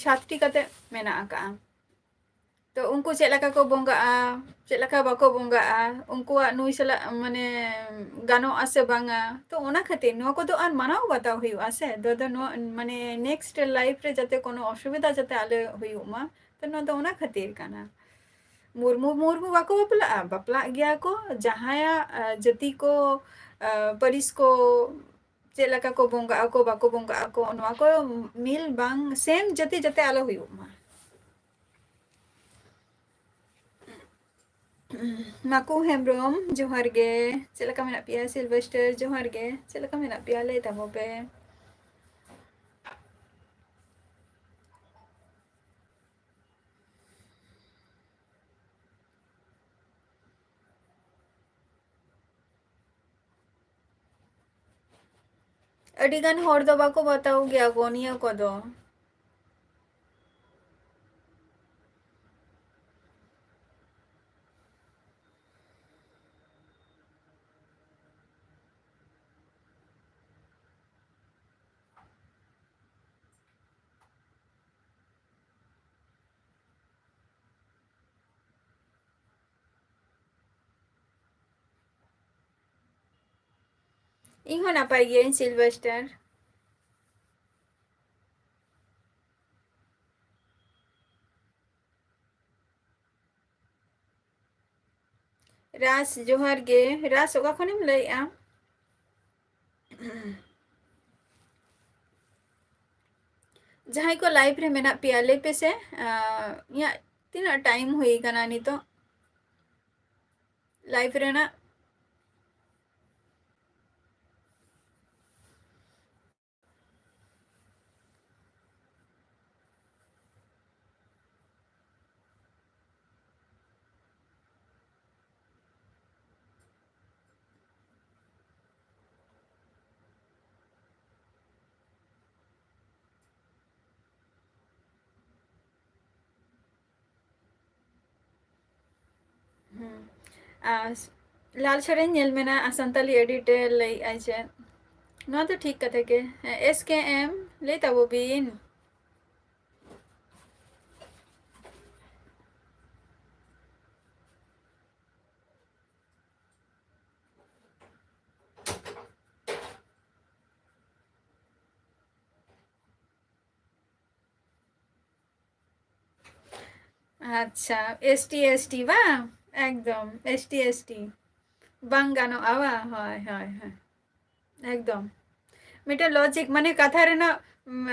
ᱥᱟᱛᱴᱤ ᱠᱟᱛᱮ ᱢᱮᱱᱟᱜ ᱟᱠᱟᱜᱼᱟ᱾ ᱛᱚ ᱩᱱᱠᱩ ᱪᱮᱫ ᱞᱮᱠᱟ ᱠᱚ ᱵᱚᱸᱜᱟᱜᱼᱟ, ᱪᱮᱫ ᱞᱮᱠᱟ ᱵᱟᱠᱚ ᱵᱚᱸᱜᱟᱜᱼᱟ, ᱩᱱᱠᱩᱣᱟᱜ ᱱᱩᱭ ᱥᱟᱞᱟᱜ ᱢᱟᱱᱮ ᱜᱟᱱᱚᱜᱼᱟ ᱥᱮ ᱵᱟᱝᱟ, ᱛᱚ ᱚᱱᱟ ᱠᱷᱟᱹᱛᱤᱨ ᱱᱚᱣᱟ ᱠᱚᱫᱚ ᱟᱨ ᱢᱟᱱᱟᱣ ᱵᱟᱛᱟᱣ ᱦᱩᱭᱩᱜᱼᱟ ᱥᱮ, ᱫᱚ, ᱫᱚ ᱱᱚᱣᱟ ᱢᱟᱱᱮ next life ᱨᱮ ᱡᱟᱛᱮ ᱠᱳᱱᱳ ᱚᱥᱩᱵᱤᱫᱷᱟ ᱡᱟᱛᱮ ᱟᱞᱚ ᱦᱩᱭᱩᱜ ᱢᱟ, ᱛᱚ ᱱᱚᱣᱟ ᱫᱚ ᱚᱱᱟ ᱠᱷᱟᱹᱛᱤᱨ ᱠᱟᱱᱟ᱾ ᱢᱩᱨᱢᱩ, ᱢᱩᱨᱢᱩ ᱵᱟᱠᱚ ᱵᱟᱯᱞᱟᱜᱼᱟ, ᱵᱟᱯᱞᱟᱜ ᱜᱮᱭᱟ ᱠᱚ, ᱡᱟᱦᱟᱸᱭᱟᱜ, ᱟ, ᱡᱟᱹᱛᱤ ᱠᱚ, ᱟ, ᱯᱟᱹᱨᱤᱥ ᱠᱚ, ᱪᱮᱫ ᱞᱮᱠᱟ ᱠᱚ ᱵᱚᱸᱜᱟᱜ ᱟᱠᱚ, ᱵᱟᱠᱚ ᱵᱚᱸᱜᱟᱜ ᱟᱠᱚ, ᱱᱚᱣᱟ ᱠᱚ ᱢᱤᱞ ᱵᱟᱝ same ᱡᱟᱹᱛᱤ ᱡᱟᱛᱮ ᱟᱞᱚ ᱦᱩᱭᱩᱜ ᱢᱟ᱾ ᱢᱟᱠᱩ ᱦᱮᱢᱵᱨᱚᱢ, ᱡᱚᱦᱟᱨ ᱜᱮ᱾ ᱪᱮᱫ ᱞᱮᱠᱟ ᱢᱮᱱᱟᱜ ᱯᱮᱭᱟ? ᱥᱤᱞᱵᱷᱮᱥᱴᱟᱨ, ᱡᱚᱦᱟᱨ ᱜᱮ᱾ ᱪᱮᱫ ᱞᱮᱠᱟ ᱢᱮᱱᱟᱜ ᱯᱮᱭᱟ? ᱞᱟᱹᱭ ᱛᱟᱵᱚ ᱯᱮ᱾ ᱟᱹᱰᱤ ᱜᱟᱱ ᱦᱚᱲ ᱫᱚ ᱵᱟᱠᱚ ᱵᱟᱛᱟᱣ ᱜᱮᱭᱟ ᱠᱚ ᱱᱤᱭᱟᱹ ᱠᱚᱫᱚ᱾ ᱤᱧ ᱦᱚᱸ ᱱᱟᱯᱟᱭ ᱜᱤᱭᱟᱹᱧ, ᱥᱤᱞᱵᱷᱮᱥᱴᱟᱨ᱾ ᱨᱟᱥ, ᱡᱚᱦᱟᱨ ᱜᱮ᱾ ᱨᱟᱥ, ᱚᱠᱟ ᱠᱷᱚᱱᱮᱢ ᱞᱟᱹᱭᱮᱜᱼᱟ? ᱡᱟᱦᱟᱸᱭ ᱠᱚ live ᱨᱮ ᱢᱮᱱᱟᱜ ᱯᱮᱭᱟ, ᱞᱟᱹᱭ ᱯᱮᱥᱮ, ᱟᱸ, ᱤᱧᱟᱹᱜ ᱛᱤᱱᱟᱹᱜ time ᱦᱩᱭ ᱟᱠᱟᱱᱟ ᱱᱤᱛᱚᱜ live ᱨᱮᱱᱟᱜ? ᱦᱩᱸ᱾ ᱟᱨ ᱞᱟᱞ ᱥᱮᱨᱮᱧ ᱧᱮᱞ ᱢᱮ ᱱᱟ, ᱟᱨ ᱥᱟᱱᱛᱟᱞᱤ edit ᱮ ᱞᱟᱹᱭᱮᱜᱼᱟᱭ ᱪᱮᱫ? ᱱᱚᱣᱟ ᱫᱚ ᱴᱷᱤᱠ ᱠᱟᱛᱷᱟ ᱜᱮ᱾ ᱦᱮᱸ, S K M ᱞᱟᱹᱭ ᱛᱟᱵᱚ ᱵᱤᱱ᱾ ᱟᱪᱪᱷᱟ, S T, S T ᱵᱟᱝ? ᱮᱠᱫᱚᱢ, S T, S T᱾ ᱵᱟᱝ ᱜᱟᱱᱚᱜᱼᱟ ᱵᱟᱝ? ᱦᱳᱭ, ᱦᱳᱭ, ᱦᱳᱭ᱾ ᱮᱠᱫᱚᱢ᱾ ᱢᱤᱫᱴᱮᱱ logic, ᱢᱟᱱᱮ, ᱠᱟᱛᱷᱟ ᱨᱮᱱᱟᱜ, ᱩᱢ,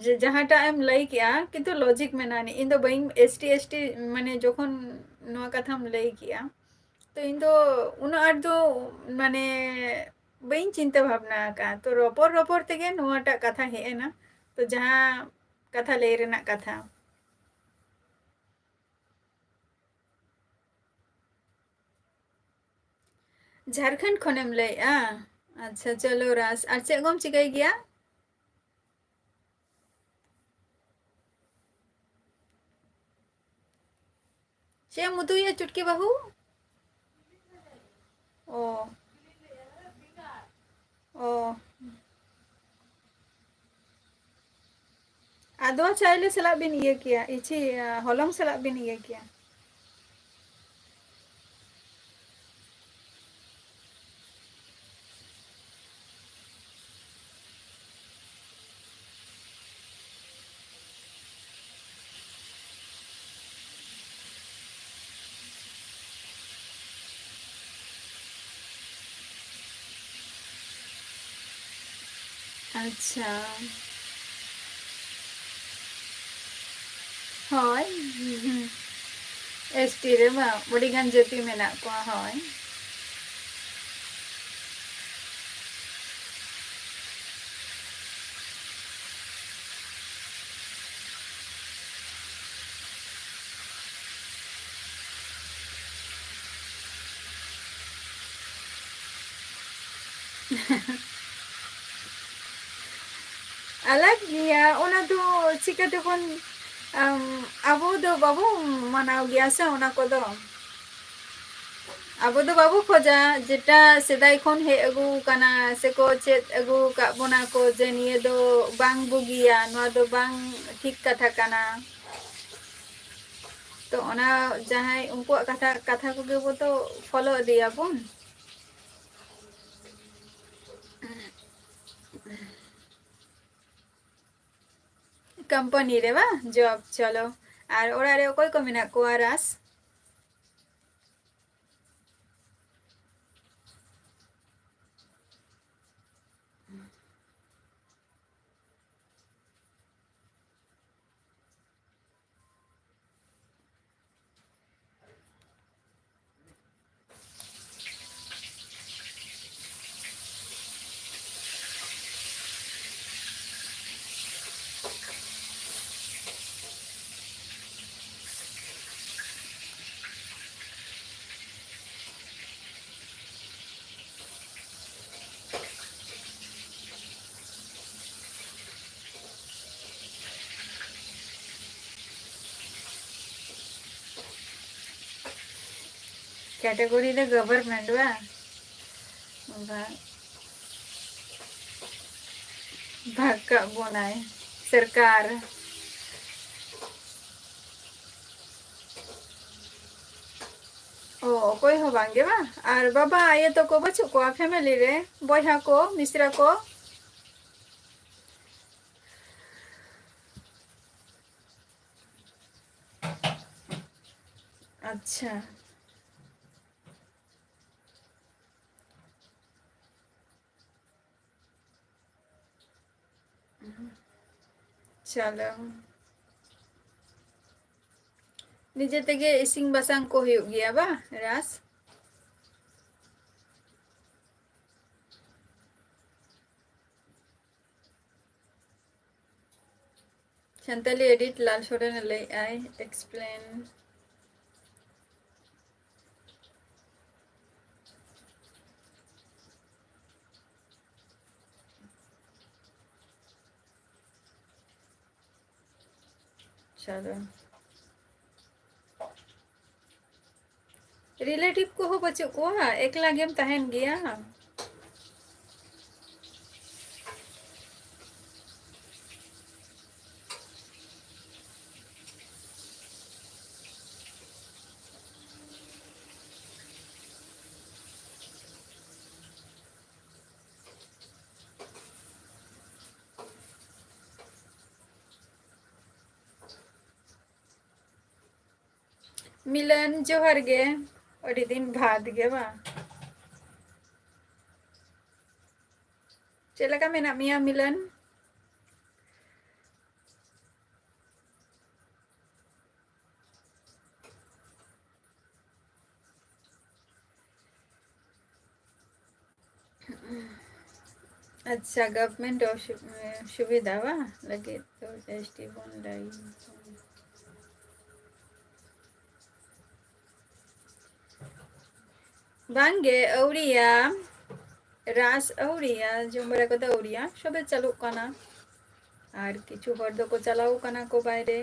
ᱡᱮ, ᱡᱟᱦᱟᱸᱴᱟᱜ ᱮᱢ ᱞᱟᱹᱭ ᱠᱮᱜᱼᱟ, ᱠᱤᱱᱛᱩ logic ᱢᱮᱱᱟᱜᱼᱟ ᱱᱤᱡ᱾ ᱤᱧ ᱫᱚ ᱵᱟᱹᱧ, S T, S T, ᱢᱟᱱᱮ, ᱡᱚᱠᱷᱚᱱ ᱱᱚᱣᱟ ᱠᱟᱛᱷᱟᱢ ᱞᱟᱹᱭ ᱠᱮᱜᱼᱟ, ᱛᱚ, ᱤᱧ ᱫᱚ ᱩᱱᱟᱹᱜ ᱟᱸᱴ ᱫᱚ, ᱢᱟᱱᱮ, ᱵᱟᱹᱧ ᱪᱤᱱᱛᱟᱹ ᱵᱷᱟᱵᱽᱱᱟ ᱟᱠᱟᱫᱼᱟ᱾ ᱛᱚ, ᱨᱚᱯᱚᱲ, ᱨᱚᱯᱚᱲ ᱛᱮᱜᱮ ᱱᱚᱣᱟᱴᱟᱜ ᱠᱟᱛᱷᱟ ᱦᱮᱡ ᱮᱱᱟ᱾ ᱛᱚ, ᱡᱟᱦᱟᱸ ᱠᱟᱛᱷᱟ ᱞᱟᱹᱭ ᱨᱮᱱᱟᱜ ᱠᱟᱛᱷᱟ᱾ ᱡᱷᱟᱲᱠᱷᱚᱸᱰ ᱠᱷᱚᱱᱮᱢ ᱞᱟᱹᱭᱮᱜᱼᱟ? ᱟᱪᱪᱷᱟ, ᱪᱚᱞᱚ ᱨᱟᱥ, ᱟᱨ ᱪᱮᱫ ᱠᱚᱢ ᱪᱤᱠᱟᱹᱭ ᱜᱮᱭᱟ? ᱪᱮᱫ ᱮᱢ ᱩᱛᱩᱭᱟ, ᱪᱩᱴᱠᱤ ᱵᱟᱹᱦᱩ? ᱚ᱾ ᱚ᱾ ᱟᱫᱽᱣᱟ ᱪᱟᱣᱞᱮ ᱥᱟᱞᱟᱜ ᱵᱤᱱ ᱤᱭᱟᱹ ᱠᱮᱭᱟ, ᱤᱪᱷᱤ, ᱟ, ᱦᱚᱞᱚᱝ ᱥᱟᱞᱟᱜ ᱵᱤᱱ ᱤᱭᱟᱹ ᱠᱮᱭᱟ᱾ ᱟᱪᱪᱷᱟ᱾ ᱦᱳᱭ᱾ ᱮᱥ ᱴᱤ ᱨᱮ ᱵᱟᱝ, ᱟᱹᱰᱤ ᱜᱟᱱ ᱡᱟᱹᱛᱤ ᱢᱮᱱᱟᱜ ᱠᱚᱣᱟ, ᱦᱳᱭ᱾ ᱟᱞᱟᱜᱽ ᱜᱮᱭᱟ, ᱚᱱᱟ ᱫᱚ ᱪᱤᱠᱟᱹ ᱛᱮᱵᱚᱱ, ᱟᱢ, ᱟᱵᱚ ᱫᱚ ᱵᱟᱵᱚ ᱢᱟᱱᱟᱣ ᱜᱮᱭᱟ ᱥᱮ ᱚᱱᱟ ᱠᱚᱫᱚ᱾ ᱟᱵᱚ ᱫᱚ ᱵᱟᱵᱚ ᱠᱷᱚᱡᱟ ᱡᱮᱴᱟ ᱥᱮᱫᱟᱭ ᱠᱷᱚᱱ ᱦᱮᱡ ᱟᱹᱜᱩ ᱟᱠᱟᱱᱟ, ᱥᱮᱠᱚ ᱪᱮᱫ ᱟᱹᱜᱩ ᱟᱠᱟᱫ ᱵᱚᱱᱟ ᱠᱚ, ᱡᱮ ᱱᱤᱭᱟᱹ ᱫᱚ ᱵᱟᱝ ᱵᱩᱜᱤᱭᱟ, ᱱᱚᱣᱟ ᱫᱚ ᱵᱟᱝ ᱴᱷᱤᱠ ᱠᱟᱛᱷᱟ ᱠᱟᱱᱟ᱾ ᱛᱚ ᱚᱱᱟ ᱡᱟᱦᱟᱸᱭ ᱩᱱᱠᱩᱣᱟᱜ ᱠᱟᱛᱷᱟ, ᱠᱟᱛᱷᱟ ᱠᱚᱜᱮ ᱵᱚ ᱛᱚ follow ᱤᱫᱤᱭᱟᱵᱚᱱ᱾ ᱠᱳᱢᱯᱟᱱᱤ ᱨᱮ ᱵᱟᱝ job, ᱪᱚᱞᱚ᱾ ᱟᱨ ᱚᱲᱟᱜ ᱨᱮ ᱚᱠᱚᱭ ᱠᱚ ᱢᱮᱱᱟᱜ ᱠᱚᱣᱟ, ᱨᱟᱥ? Category ᱫᱚ government ᱵᱟ? ᱵᱟ-, ᱵᱷᱟᱜᱽ ᱠᱟᱜ ᱵᱚᱱᱟᱭ ᱥᱚᱨᱠᱟᱨ᱾ ᱚ, ᱚᱠᱚᱭ ᱦᱚᱸ ᱵᱟᱝᱜᱮ ᱵᱟᱝ? ᱟᱨ ᱵᱟᱵᱟ ᱟᱭᱳ ᱛᱟᱠᱚ ᱵᱟᱹᱪᱩᱜ ᱠᱚᱣᱟ family ᱨᱮ? ᱵᱚᱭᱦᱟ ᱠᱚ, ᱢᱤᱥᱨᱟ ᱠᱚ? ᱟᱪᱪᱷᱟ᱾ ᱪᱟᱞᱟᱣ᱾ ᱱᱤᱡᱮ ᱛᱮᱜᱮ ᱤᱥᱤᱱ ᱵᱟᱥᱟᱝ ᱠᱚ ᱦᱩᱭᱩᱜ ᱜᱮᱭᱟ ᱵᱟ, ᱨᱟᱥ? ᱥᱟᱱᱛᱟᱞᱤ edit ᱞᱟᱞ ᱥᱚᱨᱮᱱ ᱮ ᱞᱟᱹᱭᱮᱫᱼᱟᱭ, explain᱾ ᱪᱚᱞᱚ᱾ Relative ᱠᱚᱦᱚᱸ ᱵᱟᱹᱪᱩᱜ ᱠᱚᱣᱟ, ᱮᱠᱞᱟ ᱜᱮᱢ ᱛᱟᱦᱮᱱ ᱜᱮᱭᱟ᱾ ᱢᱤᱞᱚᱱ, ᱡᱚᱦᱟᱨ ᱜᱮ᱾ ᱟᱹᱰᱤ ᱫᱤᱱ ᱵᱟᱫ ᱜᱮ ᱵᱟᱝ? ᱪᱮᱫ ᱞᱮᱠᱟ ᱢᱮᱱᱟᱜ ᱢᱮᱭᱟ, ᱢᱤᱞᱚᱱ? ᱟᱪᱪᱷᱟ, government ᱚᱥᱩ-, ᱥᱩᱵᱤᱫᱷᱟ ᱵᱟᱝ ᱞᱟᱹᱜᱤᱫ ᱫᱚ ᱮᱥ ᱴᱤ ᱵᱚᱱ ᱞᱟᱹᱭ᱾ ᱵᱟᱝᱜᱮ, ᱟᱹᱣᱲᱤᱭᱟ᱾ ᱨᱟᱥ ᱟᱹᱣᱲᱤᱭᱟ, ᱡᱚᱢ ᱵᱟᱲᱟ ᱠᱚᱫᱚ ᱟᱹᱣᱲᱤᱭᱟ, ᱥᱚᱵᱮ ᱪᱟᱹᱞᱩᱜ ᱠᱟᱱᱟ᱾ ᱟᱨ ᱠᱤᱪᱷᱩ ᱦᱚᱲ ᱫᱚᱠᱚ ᱪᱟᱞᱟᱣ ᱠᱟᱱᱟ ᱠᱚ ᱵᱟᱭᱨᱮ᱾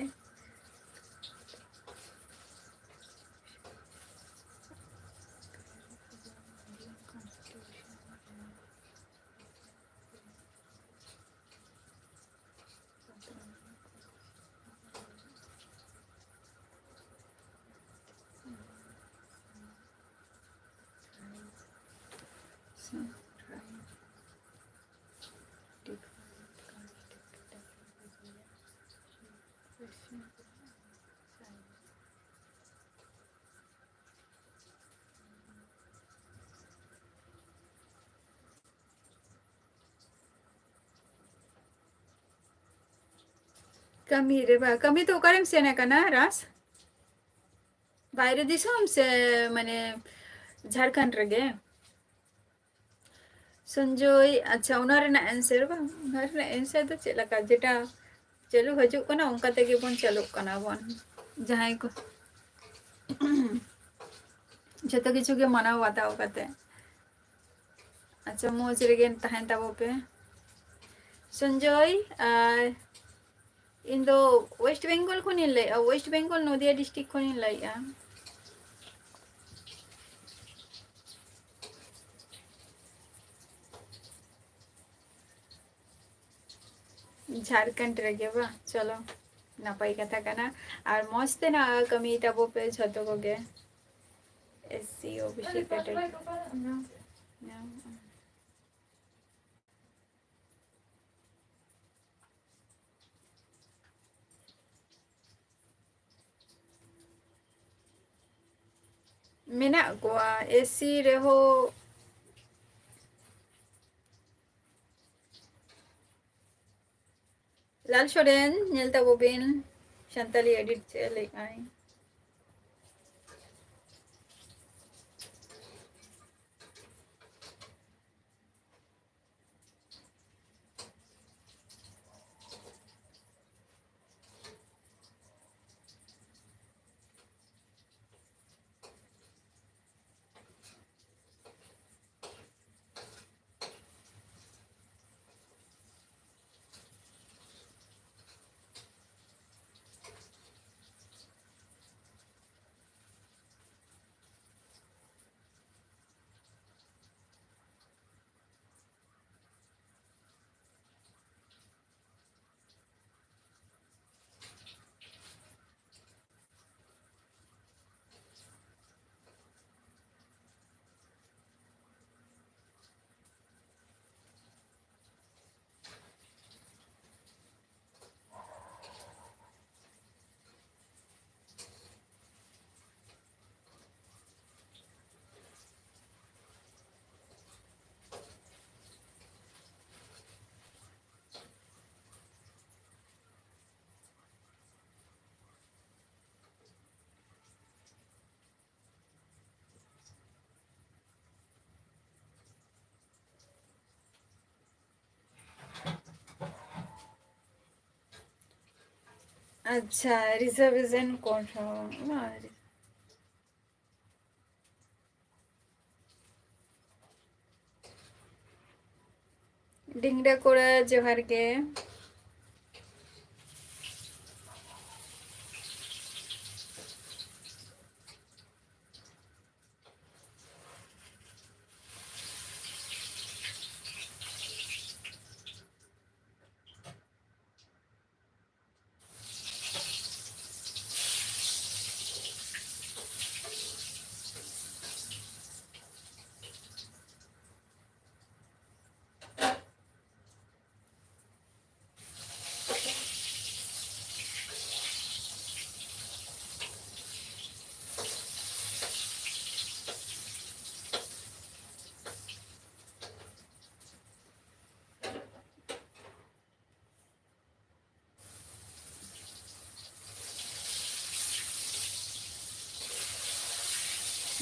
ᱠᱟᱹᱢᱤ ᱨᱮ ᱵᱟ, ᱠᱟᱹᱢᱤ ᱫᱚ ᱚᱠᱟᱨᱮᱢ ᱥᱮᱱ ᱟᱠᱟᱱᱟ ᱨᱟᱥ? ᱵᱟᱭᱨᱮ ᱫᱤᱥᱚᱢ ᱥᱮ ᱢᱟᱱᱮ ᱡᱷᱟᱲᱠᱷᱚᱸᱰ ᱨᱮᱜᱮ? ᱥᱚᱧᱡᱚᱭ, ᱟᱪᱪᱷᱟ, ᱚᱱᱟ ᱨᱮᱱᱟᱜ answer ᱵᱟᱝ, ᱚᱱᱟ ᱨᱮᱱᱟᱜ answer ᱫᱚ ᱪᱮᱫ ᱞᱮᱠᱟ, ᱡᱮᱴᱟ ᱪᱟᱹᱞᱩ ᱦᱤᱡᱩᱜ ᱠᱟᱱᱟ ᱚᱱᱠᱟ ᱛᱮᱜᱮ ᱵᱚᱱ ᱪᱟᱹᱞᱩᱜ ᱠᱟᱱᱟ ᱵᱚᱱ᱾ ᱡᱟᱦᱟᱸᱭ ᱠᱚ ᱡᱷᱚᱛᱚ ᱠᱤᱪᱷᱩ ᱜᱮ ᱢᱟᱱᱟᱣ ᱵᱟᱛᱟᱣ ᱠᱟᱛᱮ᱾ ᱟᱪᱪᱷᱟ, ᱢᱚᱡᱽ ᱨᱮᱜᱮ ᱛᱟᱦᱮᱱ ᱛᱟᱵᱚ ᱯᱮ᱾ ᱥᱚᱧᱡᱚᱭ, ᱟᱨ ᱤᱧ ᱫᱚ West Bengal ᱠᱷᱚᱱᱤᱧ ᱞᱟᱹᱭᱮᱫᱼᱟ, West Bengal ᱱᱚᱫᱤᱭᱟ district ᱠᱷᱚᱱᱤᱧ ᱞᱟᱹᱭᱮᱫᱼᱟ᱾ ᱡᱷᱟᱲᱠᱷᱚᱸᱰ ᱨᱮᱜᱮ ᱵᱟ? ᱪᱚᱞᱚ, ᱱᱟᱯᱟᱭ ᱠᱟᱛᱷᱟ ᱠᱟᱱᱟ᱾ ᱟᱨ ᱢᱚᱡᱽ ᱛᱮ ᱱᱟ ᱠᱟᱹᱢᱤ ᱛᱟᱵᱚ ᱯᱮ ᱡᱷᱚᱛᱚ ᱠᱚᱜᱮ᱾ SC OBC category᱾ ᱢᱮᱱᱟᱜ ᱠᱚᱣᱟ SC ᱨᱮᱦᱚᱸ᱾ ᱞᱟᱞ ᱥᱚᱨᱮᱱ, ᱧᱮᱞ ᱛᱟᱵᱚ ᱵᱤᱱ, ᱥᱟᱱᱛᱟᱞᱤ edit ᱪᱮᱫ ᱞᱟᱹᱭ ᱟᱭ᱾ ᱟᱪᱪᱷᱟ, reservation ᱠᱚᱨᱟᱣ᱾ ᱚᱱᱟ ᱰᱤᱝᱰᱟ ᱠᱚᱲᱟ, ᱡᱚᱦᱟᱨ ᱜᱮ᱾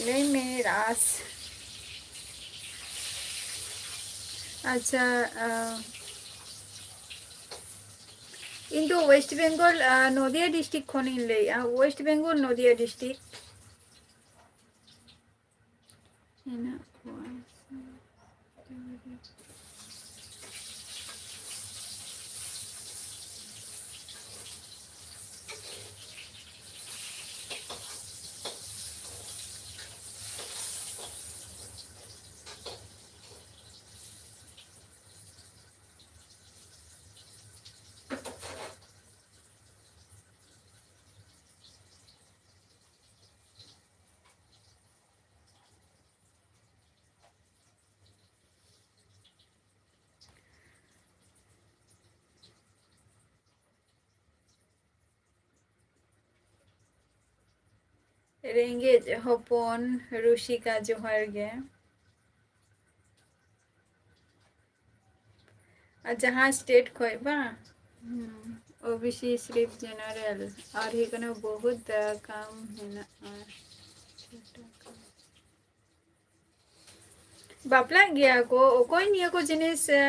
ᱞᱟᱹᱭ ᱢᱮ ᱨᱟᱥ᱾ ᱟᱪᱪᱷᱟ, ᱟᱸ, ᱤᱧ ᱫᱚ West Bengal, ᱟᱸ, ᱱᱚᱫᱤᱭᱟ district ᱠᱷᱚᱱᱤᱧ ᱞᱟᱹᱭᱮᱜᱼᱟ, West Bengal, ᱱᱚᱫᱤᱭᱟ district᱾ ᱦᱮᱱᱟᱜ ᱠᱚᱣᱟ᱾ ᱨᱮᱸᱜᱮᱡ ᱦᱚᱯᱚᱱ ᱨᱩᱥᱤᱠᱟ, ᱡᱚᱦᱟᱨ ᱜᱮ᱾ ᱟᱨ ᱡᱟᱦᱟᱸ state ᱠᱷᱚᱡ ᱵᱟᱝ? ᱦᱩᱸ, OBC, ST, general, ᱟᱨ ᱦᱩᱭᱩᱜ ᱠᱟᱱᱟ ᱵᱚᱦᱩᱛ ᱫᱟᱭᱟ ᱠᱟᱢ ᱦᱮᱱᱟᱜᱼᱟ᱾ ᱵᱟᱯᱞᱟᱜ ᱜᱮᱭᱟ ᱠᱚ, ᱚᱠᱚᱭ ᱱᱤᱭᱟᱹ ᱠᱚ ᱡᱤᱱᱤᱥ, ᱮ,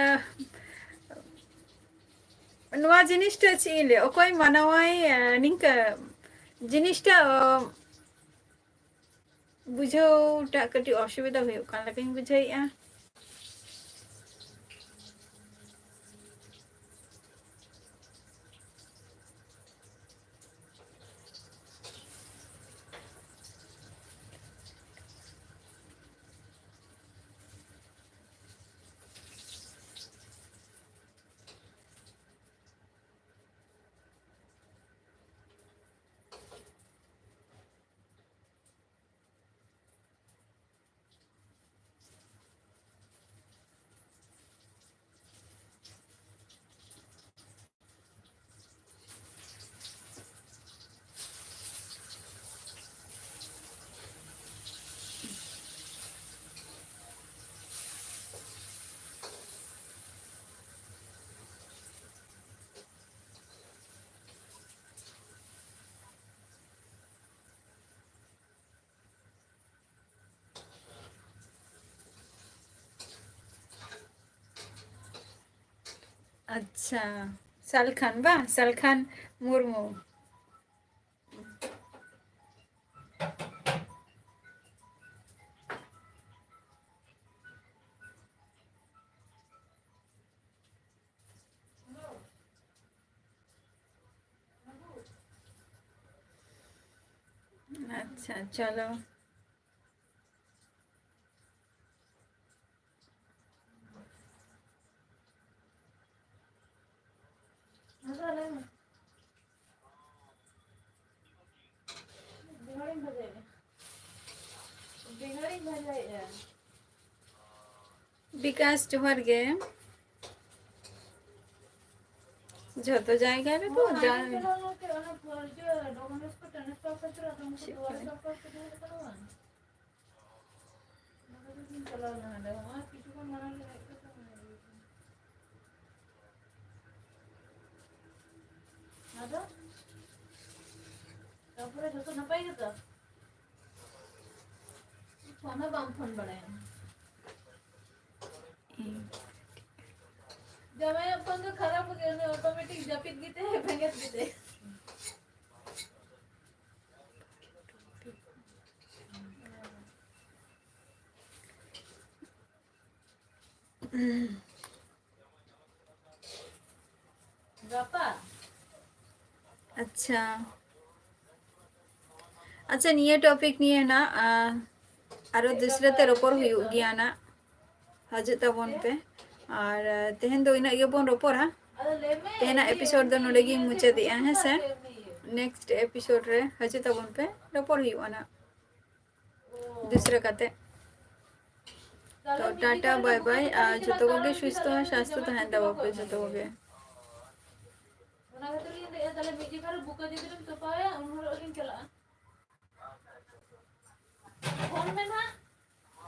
ᱱᱚᱣᱟ ᱡᱤᱱᱤᱥᱴᱟ ᱪᱮᱫ ᱤᱧ ᱞᱟᱹᱭᱟ, ᱚᱠᱚᱭ ᱢᱟᱱᱟᱣᱟᱭ, ᱮ, ᱱᱤᱝᱠᱟᱹ ᱡᱤᱱᱤᱥᱴᱟ, ᱚ, ᱵᱩᱡᱷᱟᱹᱣᱴᱟᱜ ᱠᱟᱹᱴᱤᱡ ᱚᱥᱩᱵᱤᱫᱷᱟ ᱦᱩᱭᱩᱜ ᱠᱟᱱ ᱞᱮᱠᱟᱧ ᱵᱩᱡᱷᱟᱹᱣᱮᱫᱼᱟ᱾ ᱟᱪᱪᱷᱟ, ᱥᱟᱞᱠᱷᱟᱱ ᱵᱟ, ᱥᱟᱞᱠᱷᱟᱱ ᱢᱩᱨᱢᱩ᱾ ᱟᱪᱪᱷᱟ, ᱪᱚᱞᱚ᱾ ᱵᱮᱸᱜᱟᱲᱤᱧ ᱵᱷᱟᱡᱟᱭᱮᱫᱼᱟ᱾ ᱵᱮᱸᱜᱟᱲᱤᱧ ᱵᱷᱟᱡᱟᱭᱮᱫᱼᱟ᱾ ᱵᱤᱠᱟᱥ, ᱡᱚᱦᱟᱨ ᱜᱮ᱾ ᱡᱷᱚᱛᱚ ᱡᱟᱭᱜᱟ ᱨᱮᱫᱚ ᱦᱳᱭ, ᱡᱟ- ᱟᱸᱡᱚᱢ ᱪᱟᱞᱟᱣ ᱞᱮᱱᱟ ᱥᱮ, ᱚᱱᱟ ᱯᱚᱨ-, ᱤᱭᱟᱹ, ᱰᱚᱠᱩᱢᱮᱱᱴᱥ ᱠᱚ ᱴᱨᱟᱱᱥᱯᱷᱟᱨ ᱠᱷᱟᱹᱛᱤᱨ ᱟᱫᱚ ᱩᱱᱠᱩ ᱪᱮᱫ ᱫᱩᱣᱟᱨ ᱠᱚᱨᱮ? ᱥᱚᱨᱠᱟᱨ ᱠᱚ ᱫᱩᱣᱟᱨ ᱠᱟᱱᱟ ᱵᱟᱝ? ᱚᱱᱟ ᱠᱷᱟᱹᱛᱤᱨ ᱛᱤᱧ ᱪᱟᱞᱟᱣ ᱞᱮᱱᱟ ᱚᱸᱰᱮ᱾ ᱦᱚᱸᱜᱼᱚᱭ ᱠᱤᱪᱷᱩ ᱠᱷᱚᱱ ᱢᱟᱲᱟᱝ ᱨᱮ ᱦᱮᱡ ᱠᱟᱛᱮ ᱚᱱᱟ ᱤᱭᱟᱹ ᱠᱟᱱᱟ᱾ ᱟᱫᱚ? ᱛᱟᱨᱯᱚᱨᱮ ᱡᱷᱚᱛᱚ ᱱᱟᱯᱟᱭ ᱜᱮᱛᱚ? ᱯᱷᱳᱱ ᱦᱚᱸ ᱵᱟᱢ ᱯᱷᱳᱱ ᱵᱟᱲᱟᱭᱟ᱾ ᱡᱟᱢᱟᱭᱟᱜ ᱯᱷᱳᱱ ᱫᱚ ᱠᱷᱟᱨᱟᱯ ᱜᱮ, ᱩᱱᱤ ᱚᱴᱳᱢᱮᱴᱤᱠ ᱡᱟᱹᱯᱤᱫ ᱜᱮᱛᱟᱭ, ᱵᱮᱸᱜᱮᱫ ᱜᱮᱛᱟᱭ᱾ ᱜᱟᱯᱟ᱾ ᱟᱪᱪᱷᱟ, ᱟᱪᱪᱷᱟ, ᱱᱤᱭᱟᱹ ᱴᱚᱯᱤᱠ ᱱᱤᱭᱮ ᱱᱟᱜ, ᱟ, ᱟᱨᱚ ᱫᱚᱥᱨᱟ ᱛᱮ ᱨᱚᱯᱚᱲ ᱦᱩᱭᱩᱜ ᱜᱮᱭᱟ ᱱᱟᱜ, ᱦᱤᱡᱩᱜ ᱛᱟᱵᱚᱱ ᱯᱮ᱾ ᱟᱨ, ᱟ, ᱛᱮᱦᱮᱧ ᱫᱚ ᱤᱱᱟᱹᱜ ᱜᱮᱵᱚᱱ ᱨᱚᱯᱚᱲᱟ᱾ ᱛᱮᱦᱮᱧᱟᱜ ᱮᱯᱤᱥᱳᱰ ᱫᱚ ᱱᱚᱰᱮ ᱜᱤᱧ ᱢᱩᱪᱟᱹᱫᱮᱜᱼᱟ, ᱦᱮᱸ ᱥᱮ? ᱱᱮᱠᱥᱴ ᱮᱯᱤᱥᱳᱰ ᱨᱮ ᱦᱤᱡᱩᱜ ᱛᱟᱵᱚᱱ ᱯᱮ, ᱨᱚᱯᱚᱲ ᱦᱩᱭᱩᱜᱼᱟ ᱱᱟᱜ ᱫᱚᱥᱨᱟ ᱠᱟᱛᱮ᱾ ᱛᱚ, ᱴᱟᱴᱟ, ᱵᱟᱭ ᱵᱟᱭ, ᱟᱨ ᱡᱚᱛᱚ ᱠᱚᱜᱮ ᱥᱩᱥᱛᱷᱚ ᱟᱨ ᱥᱟᱥᱛᱷᱚ ᱛᱟᱦᱮᱱ ᱛᱟᱵᱚᱱ ᱯᱮ ᱡᱚᱛᱚ ᱠᱚᱜᱮ᱾ ᱚᱱᱟ ᱠᱷᱟᱹᱛᱤᱨ ᱤᱧ ᱞᱟᱹᱭᱮᱫᱼᱟ, ᱛᱟᱦᱞᱮ ᱢᱤᱫ ᱡᱟᱭᱜᱟ ᱨᱮ ᱵᱩᱠᱟᱹ ᱡᱩᱫᱤ ᱵᱮᱱ ᱛᱚᱯᱟᱣᱟ, ᱩᱱ ᱦᱤᱞᱳᱜ ᱞᱤᱧ ᱪᱟᱞᱟᱜᱼᱟ᱾